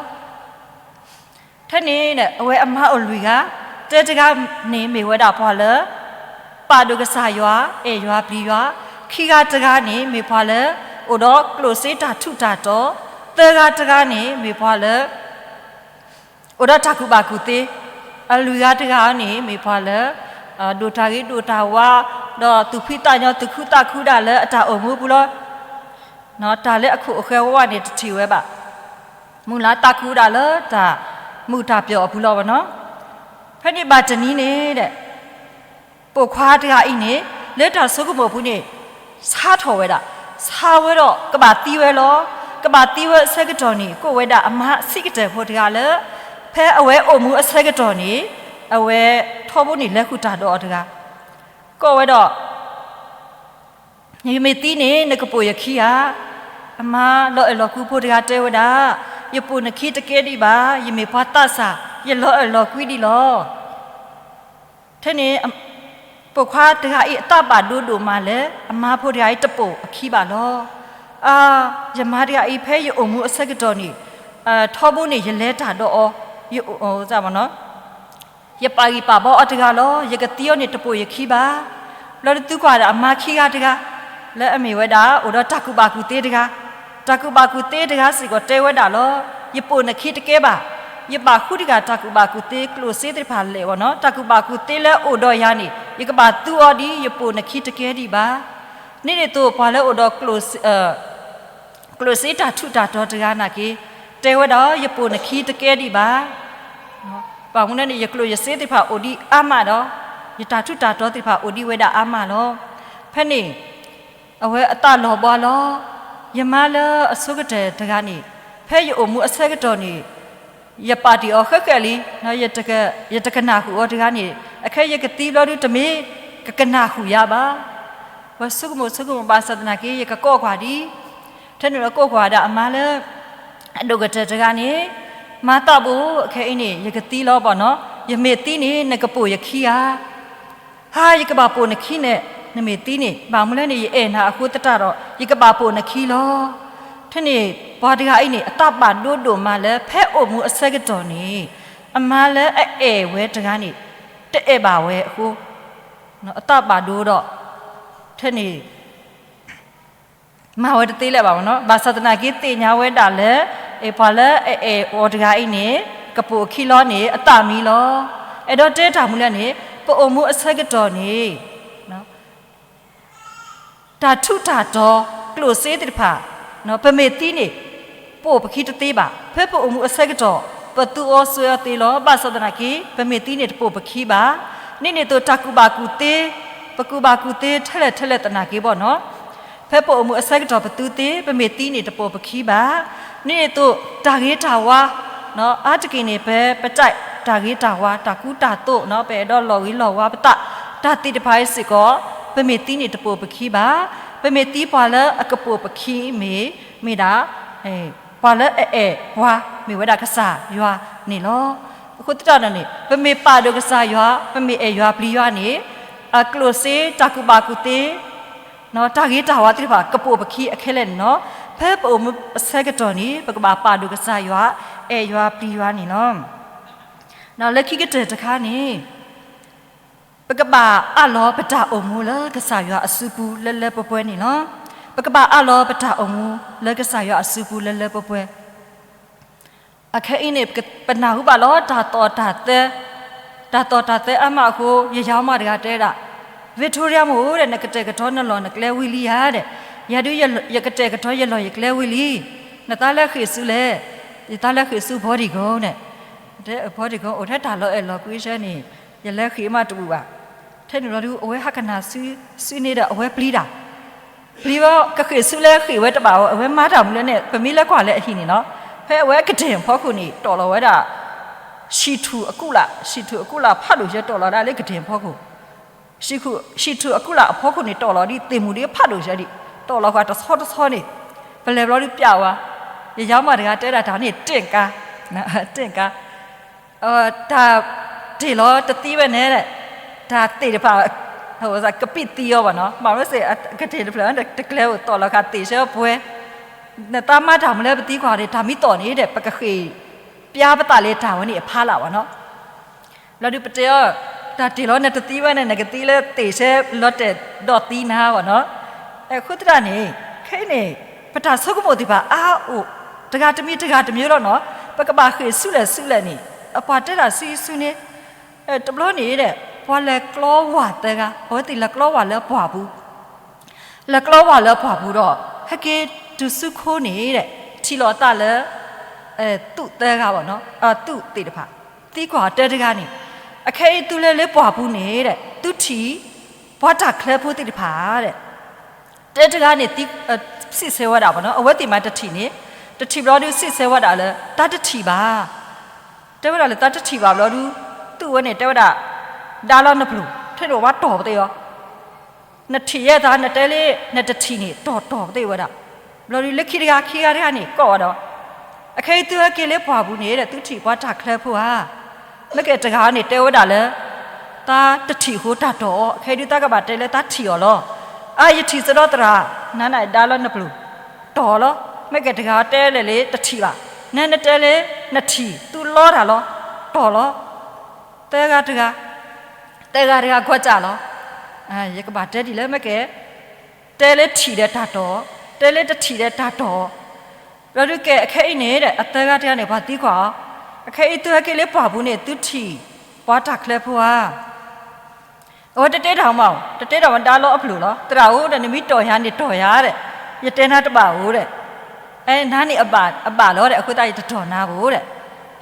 ထဲန့ၣ် အဝဲအမါအိၣ်လွံၢ်ဂၤ, တဲတဂၤန့ၣ်မ့ၢ်ဝဲဒၣ်ပှၤလၢ ပာ်ဒိၣ်ကစၢ်ယွၤ အဲၣ်ယွၤပျံၤယွၤ, ခံဂၤတဂၤန့ၣ်မ့ၢ်ပှၤလၢ အိၣ်ဒီးကျိၣ်စ့တၢ်ထူးတၢ်တီၤ, သၢဂၤတဂၤန့ၣ်မ့ၢ်ပှၤလၢ အိၣ်ဒီးတၢ်ကူၣ်ဘၣ်ကူၣ်သ့, အလွံၢ်ဂၤတဂၤန့ၣ်မ့ၢ်ပှၤလၢ ဒိၣ်တၢ်ဂ့ၤဒိၣ်တၢ်ဝါ, ဒီးသူၣ်ဖှံသးညီ သူၣ်ခုသးခုဒၣ်လၢအတၢ်အိၣ်မူပူၤလီၤ. တၢ်လၢအခိၣ်အဃၢၤဝဲဝဲန့ၣ် တထံၣ်ဝဲဘၣ်. မုၢ်လါသးခူဒၣ်လၢတၢ်မုာ်တၢ်ပျီၣ်အပူၤလီၤဘၣ်နီၤ. ဖဲန့ၣ်ဘၣ်တနံၤန့ၣ်ဒီး ပိာ်ခွါတဂၤအံၤန့ၣ် လၢတၢ်ဆိကမိၣ်ပူၤန့ၣ် ဆါထီၣ်ဝဲဒၣ်, ဆါဝဲဒီးကဘၣ်သံဝဲလီၤ. ကဘၣ်သံဝဲအဆၢကတီၢ်န့ၣ် ကိးဝဲဒၣ်အမါဆံးကတၢၢ်ဖိတဂၤလၢ ဖဲအဝဲအိၣ်မူအဆၢကတီၢ်န့ၣ် အဝဲထီဘိန့ၣ်လဲၤဃုာ်တၢ်ဒီးအီၤတဂၤ, ကိးဝဲဒီး ယမ့ၢ်သံန့ၣ် နကပိာ်ယခံဧါ. အမါလီၤအဲၣ်လီၤကွံဖိတဂၤတဲဝဲဒၣ်, ယပိာ်နခံတကဲဒံးဘၣ်, ယမ့ၢ်ပှၤသးစၢ် ယလီၤအဲၣ်လီၤကွံဒံးလီၤ. ထဲန့ၣ် ပိာ်ခွါတဂၤအံၤအသးဘၣ်ဒိဒိၣ်မးလၢ အမါဖိတဂၤအံၤတပိာ်အခံဘၣ်လီၤ. အါ, ယမါတဂၤအံၤ ဖဲယအိၣ်မူအဆၢကတီၢ်န့ၣ် ထီဘိန့ၣ် ယလဲၤတၢ်ဒီးအီၤ, ယအိၣ်, ယပာ်ဂံၢ်ပာ်ဘါအီၤတဂၤလီၤ. ယကသံအီၤန့ၣ်တပိာ်ယခံဘၣ်. ဘျီဒုးသုကွၢ်ဒီးအမါခံဂၤတဂၤ လၢအမ့ၢ်ဝဲဒၣ် အိၣ်ဒီးတၢ်ကူၣ်ဘၣ်ကူၣ်သ့တဂၤ, တၢ်ကူၣ်ဘၣ်ကူၣ်သ့တဂၤစ့ၢ်ကီးတဲဝဲဒၣ်လီၤ. ယပိာ်နခံတကဲဘၣ်. ယဘၣ်ဃုတဂၤတၢ်ကူၣ်ဘၣ်ကူၣ်သ့ ကျိၣ်စ့သ့ၣ်တဖၣ်လဲၣ်ဘၣ်နီၤ. တၢ်ကူၣ်ဘၣ်ကူၣ်သ့လၢအိၣ်ဒီးယၤန့ၣ် ယကဘၣ်သူအီၤဒ် ယပိာ်နခံတကဲဒံးဘၣ်. ဒ်န့ၣ်အသိး ပှၤလၢအိၣ်ဒီး ကျိၣ်စ့တၢ်ထူးတၢ်တီၤတဂၤနာ်က့ တဲဝဲဒၣ် ယပိာ်နခံတကဲဒံးဘၣ်. ဘၣ်မနုၤန့ၣ် ယကျိၣ်ယစ့သ့ၣ်တဖၣ်အိၣ်ဒံးအါမးဒီး ယတၢ်ထူးတၢ်တီၤသ့ၣ်တဖၣ်အိၣ်ဒံးဝဲဒၣ်အါမးလီၤ. ဖဲန့ၣ် အဝဲအသးလီၤဘှါလီၤ. ယမါလၢအဆိကတၢၢ်တဂၤန့ၣ် ဖဲယအိၣ်မူအဆၢကတီၢ်န့ၣ် ယပာ်တ့ၢ်အီၤဃဲးဃဲးလံ, ယတကနၣ်ဃုာ်အီၤတဂၤန့ၣ် အခဲယကသံဘျီဒုးတမ့ၢ်ကကနၣ်ဃုာ်ယၤဘၣ်. ဝဲဆိကမိၣ်ဆိကမိၣ်ဘၣ်ဆၣ်သနာ်က့ ယကကိးကွၢ်ဒံး, ထဲန့ၣ်လၢကိးကွၢ်ဒၣ်အမါလၢ အဒိၣ်ကတၢၢ်တဂၤန့ၣ်, မါသးဘိ အခဲအံၤန့ၣ် ယကသံလီၤဘၣ်နီၤ, ယမ့ၢ်သံန့ၣ် နကပိာ်ယခံဧါ. ဟါ, ယကဘၣ်ပိာ်နခံန့ၣ်, နမ့ၢ်သံန့ၣ် ဘၣ်မနုၤလဲၣ်န့ၣ် ယအဲၣ်နၤအဃိသတးဒီး ယကဘၣ်ပိာ်နခံလီၤ. ထဲန့ၣ် ပှၤတဂၤအံၤန့ၣ် အသးဘၣ်ဒိဒိၣ်မးလၢ ဖဲအိၣ်မူအဆၢကတီၢ်န့ၣ် အမါလၢအအဲၣ်ဝဲတဂၤန့ၣ် တအဲၣ်ဘၣ်ဝဲအဃိ အသးဘၣ်ဒိဒီး ထဲန့ၣ် မၤဝဲတသ့လၢၤဘၣ်နီၤ. ဘၣ်ဆၣ်သနာ်က့သ့ၣ်ညါဝဲဒၣ်လၢ ပှၤလၢအအဲၣ်အီၤတဂၤအံၤန့ၣ် ကပိာ်အခံလီၤန့ၣ် အသးမံလီၤ. အဲၣ်ဒိးတဲတၢ်မနုၤလဲၣ်န့ၣ် ပအိၣ်မူအဆၢကတီၢ်န့ၣ် တၢ်ထူးတၢ်တီၤ ကျိၣ်စ့သ့ၣ်တဖၣ် ပမ့ၢ်သံန့ၣ် ပိာ်ပခံတသ့ဘၣ်. ဖဲပအိၣ်မူအဆၢကတီၢ် ပသူအီၤစွဲအီၤသ့လီၤ. ဘၣ်ဆၣ်သနာ်က့ ပမ့ၢ်သံန့ၣ်တပိာ်ပခံဘၣ်. ဒ်န့ၣ်အသိးတၢ်ကူၣ်ဘၣ်ကူၣ်သ့, ပကူၣ်ဘၣ်ကူၣ်သ့ထဲလဲၣ်ထဲလဲၣ်သနာ်က့ဘၣ်နီၤ ဖဲပအိၣ်မူအဆၢကတီၢ်ပသူသ့, ပမ့ၢ်သံန့ၣ်တပိာ်ပခံဘၣ်. ဒ်န့ၣ်အသိးတၢ်ဂ့ၤတၢ်ဝါ အါတက့ၢ်န့ၣ် ပ ပတၢ် တၢ်ဂ့ၤတၢ်ဝါ တၢ်ကူတၢ်သိး ပအဲၣ်ဒိးလီၤဂ့ၤလီၤဝါပသး တၢ်သ့ၣ်တဖၣ်အံၤစ့ၢ်ကီး ပမ့ၢ်သံန့ၣ်တပိာ်ပခံဘၣ်. ပမ့ၢ်သံပှၤလၢအကပိာ်ပခံမ့ၢ် မ့ၢ်ဒၣ် ပှၤလၢအအဲၣ်ပှၤ မ့ၢ်ဝဲဒၣ်ကစၢ်ယွၤန့ၣ်လီၤ. အဃိသတးဒီးန့ၣ် ပမ့ၢ်ပာ်ဒိၣ်ကစၢ်ယွၤ ပမ့ၢ်အဲၣ်ယွၤပျံၤယွၤန့ၣ် အကျိၣ်စ့ တၢ်ကူၣ်ဘၣ်ကူၣ်သ့ တၢ်ဂ့ၤတၢ်ဝါသ့ၣ်တဖၣ် ကပိာ်ပခံအခဲလၢာ်န့ၣ်လီၤ. ဖဲပအိၣ်မူအဆၢကတီၢ်န့ၣ် ပကဘၣ်ပာ်ဒိၣ်ကစၢ်ယွၤ အဲၣ်ယွၤပျံၤယွၤန့ၣ်လီၤ. ဒီးလၢခံကတၢၢ်တခါန့ၣ် ပကဘၣ်အးလီၤပတၢ်အိၣ်မူလၢကစၢ်ယွၤအစုပူၤလၢလၢပှဲၤပှဲၤန့ၣ်လီၤ. ပကဘၣ်အးလီၤပတၢ်အိၣ်မူလၢကစၢ်ယွၤအစုပူၤလၢလၢပှဲၤပှဲၤ အခဲအံၤန့ၣ် ပနၢ်ဟူဘၣ်လီၤ တၢ်သီၣ်တၢ်သဲ, တၢ်သီၣ်တၢ်သဲအါမးအဃိ ယယၤမးတဂၤတဲဒၣ် Victoria မ့ၢ်ဧိၤဒီး နကတဲာ်ကတီၤနလီၢ်နကျဲဝံၤလံဧါဒီး, ယၤဒုး ယကတဲာ်ကတီၤယလီၢ်ယကျဲဝံၤလံ, နသးလဲၤဃ့ၢ်ဆူလဲၣ်, ယသးလဲၤဃ့ၢ်ဆူ Bodygold န့ၣ်, တဲ Bodygold အိၣ်ထဲတၢ်လီၤအဲၣ်လီၤကွံဆၢန့ၣ် ယလဲၤဃ့ၢ်မးတဘူၣ်ဘၣ်. ထဲန့ၣ်ဘျီဒုး အဝဲဟးကနၣ်ဆူန့ၣ်ဒီး အဝဲပျံၤတၢ် ပျံၤဝဲ ကဃ့ၢ်ဆူလဲၣ်ဃ့ၢ်ဝဲတဘၣ်အီၤ အဝဲမၤတၢ်မနုၤလဲၣ်န့ၣ် ပမ့ၢ်လဲၤကွၢ်လၢအဟံၣ်န့ၣ်နီၤ, ဖဲအဝဲကတ့ၢ်ဖီခိၣ်န့ၣ် တီၢ်လီၤဝဲဒၣ် ဆံၣ်ထူၣ်အကူၣ်လၢ်, ဆံၣ်ထူၣ်အကူၣ်လၢ်ဖးဒိၣ်ဆၢ တီၢ်လီၤဒၣ်လၢကတ့ၢ်ဖီခိၣ်, ဆံၣ်ထူၣ်အကူၣ်လၢ်အဖီခိၣ်န့ၣ် တီၢ်လီၤဒ်သ့ၣ်မူဒ်ဖးဒိၣ်ဆၢဒံး, တီၢ်လီၤဃာ်တဆီတဆီန့ၣ်, ပလဲၤဘျီဒုးပျးဝဲ, ယယၤမးတဂၤတဲဒၣ်တၢ်န့ၣ် တင့်ကား, တင့်ကား တၢ်တ့ၢ်လီၤတသံဝဲန့ၣ်, တၢ်သ့ၣ်တဖၣ် ကပံၣ်သံအီၤဘၣ်နီၤ, ဘၣ်မနုၤစ့ၢ် ကတ့ၢ်တဖျၢၣ်တကျဲဧိၤ တီၢ်လီၤဃာ်သ့ၣ်ဆၢပှဲၤ, နသးမၤတၢ်မနုၤလဲၣ် ပသံကွၢ်န့ၣ် တၢ်မ့ၢ်တီၢ်န့ၣ်ဒီး ပကဃ့ၢ်ပျါပသးလၢတၢ်ဝဲန့ၣ်အဖီလာ်ဘၣ်နီၤ. ဘျီဒုးပတဲအီၤ, တၢ်တ့ၢ်လီၤနတသံဝဲန့ၣ် နကသံလၢသ့ၣ်ဆၢလီၤတဲာ်ဒီးသံနၤဘၣ်နီၤ. အဃိသတးန့ၣ် ခဲအံၤန့ၣ် ပတၢ်ဆိကမိၣ်သ့ၣ်တဖၣ်အါအိၣ် တဂၤတမံၤတဂၤတမံၤလီၤနီၤ, ပကဘၣ်ဃ့ၢ်ဆူလဲၣ် ဆူလဲၣ်န့ၣ် အပှၤတဲတၢ်ဆူဆူန့ၣ်, တဘျီန့ၣ်ဒီး ပှၤလဲၤကျီဝၢ်သၢဂၤ, အဝဲသ့ၣ်လဲၤကျီဝၢ်လၢပှၢ်ပူၤ, လဲၤကျီဝၢ်လၢပှၢ်ပူၤဒီး ဟဲက့ၤတုၤဆူခိန့ၣ်ဒီး ထံၣ်လိာ်အသးလၢ သုးသၢဂၤဘၣ်နီၤ, သုးသ့ၣ်တဖၣ်, သံကွၢ်တဲတဂၤန့ၣ်, အခဲအံၤသုလဲၤလၢပှၢ်ပူၤန့ၣ်ဒီး သုထံၣ်ပှၤတၢ်ချၢဖိသ့ၣ်တဖၣ်ဒီး တဲတဂၤန့ၣ် စံးဆၢဝဲဒၣ်ဘၣ်နီၤ, အဝဲသ့ၣ်မးတထံၣ်န့ၣ်, တထံၣ်ဘျီဒုးစံးဆၢဝဲဒၣ်လၢ တၢ်တထံၣ်ဘၣ်, တဲဝဲဒၣ်လၢတၢ်တထံၣ်ဘၣ်ဘျီဒုး, သုးဝဲန့ၣ်တဲဝဲဒၣ်, ဒါလီၤနပျိၢ်, ထဲန့ၣ်ဝဲတီၢ်ပသ့ၣ်အီၤ, နထံၣ်ယဲသး နတဲလၢ နတထံၣ်န့ၣ် တီၢ်တီၢ်ပသ့ၣ်ဝဲဒၣ်, ဘျီဒုးလၢခံတဂၤ ခံဂၤတဂၤန့ၣ် ကိးဝဲဒီး, အခဲအံၤသုဟဲက့ၤလၢပှၢ်ပူၤန့ၣ်ဒီး သုထံၣ်ပှၤတၢ်ချၢဖိဧါ မ့ၢ်ကဲတဂၤန့ၣ် တဲဝဲဒၣ်လၢ တၢ်တထံၣ်အဃိတၢ်တီၢ်အီၤ, အခဲဒုးတၢ်ကဘၣ်တဲလၢတၢ်ထံၣ်အီၤလီၤ. အါ ယထံၣ်စ့ၢ်ဒီးသရၣ်, နၤန့ၣ်ဒါလီၤနပျိၢ်, တီၢ်လီၤ. မ့ၢ်ကဲတဂၤတဲလဲၣ်လၢတထံၣ်ဘၣ်, နနတဲလၢနထံၣ် သုလီတၢ်လီၤ, တီၢ်လီၤ. သၢဂၤတဂၤ, သၢဂၤတဂၤကွၢ်တၢ်လီၤ. ယကဘၣ်တဲဒ်လဲၣ် မ့ၢ်ကဲ တဲလၢထံၣ်ဒီးတၢ်တီၢ်, တဲလၢတထံၣ်ဒီးတၢ်တီၢ်, ဘျီဒုးကဲအခဲအံၤန့ၣ်ဒီး အသၢဂၤတဂၤန့ၣ် ပှၤသံကွၢ်အီၤ, အခဲအံၤသုဟဲက့ၤလၢပှၢ်ပူၤန့ၣ် သုထံၣ်ပှၤတၢ်ချၢဖိဧါ အဝဲတတဲတၢ်မး, တတဲတၢ်မး ဒါလီၤအပျိၢ်လီၤ. သရၣ်ဧၢဒီး နမ့ၢ်တီၢ်ယၤန့ၣ်တီၢ်ယၤဒီး, ယတဲနၤတဘၣ်ဧိၤဒီး, နၤန့ၣ်အဘၣ်လီၤဒီး အဃိသတးယတတီၢ်နၤဧိၤဒီး,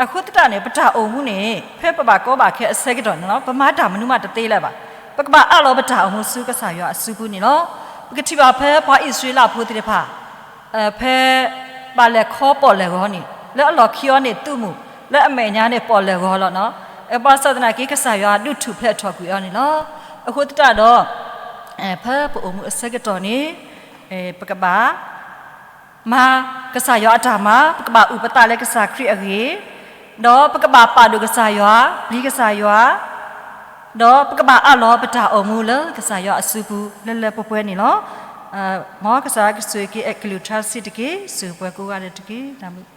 အဃိသတးန့ၣ် ပတၢ်အိၣ်မူန့ၣ် ဖဲပဘၣ်ကီဘၣ်ခဲအဆၢကတီၢ်န့ၣ်လီၤ, ပမၤတၢ်မနုၤမးတသ့လၢၤဘၣ်. ပကဘၣ်အးလီၤပတၢ်အိၣ်မူဆူကစၢ်ယွၤအစုပူၤန့ၣ်လီၤ. ပကထံၣ်ဘၣ်ဖဲပှၤအံၣ်စရ့လးဖိသ့ၣ်တဖၣ် ဖဲဘၣ်လဲၤခီပီၣ်လဲၣ်ဂီၤန့ၣ် လၢအလီၢ်ခံအီၤန့ၣ်သုးမုၢ်, လၢအမဲာ်ညါန့ၣ်ပီၣ်လဲၣ်ဂီၤလီၤနီၤ. ဘၣ်ဆၣ်သနာ်က့ ကစၢ်ယွၤဒုးထူၣ်ဖျဲးထီၣ်ကွံာ်အီၤန့ၣ်လီၤ. အဃိသတးဒီး ဖဲပအိၣ်မူအဆၢကတီၢ်န့ၣ် ပကဘၣ်မၤကစၢ်ယွၤအတၢ်မၤ, ပကဘၣ်အုၣ်ပသးလၢကစၢ်ခရံာ်အဂ့ၢ်, ဒီးပကဘၣ်ပာ်ဒိၣ်ကစၢ်ယွၤ, ပျံၤကစၢ်ယွၤ, ဒီးပကဘၣ်အးလီၤပတၢ်အိၣ်မူလၢကစၢ်ယွၤအစုပူၤလၢလၢပှဲၤပှဲၤန့ၣ်လီၤ. မ်ကစၢ်ယွၤကဆိၣ်ဂ့ၤက့ၤအဲၣ်ကလုၢ်ကထါစံးတက့ၢ်. စံးပှဲၤကိးဂၤဒဲးတက့ၢ်. တၢ်ဘျုး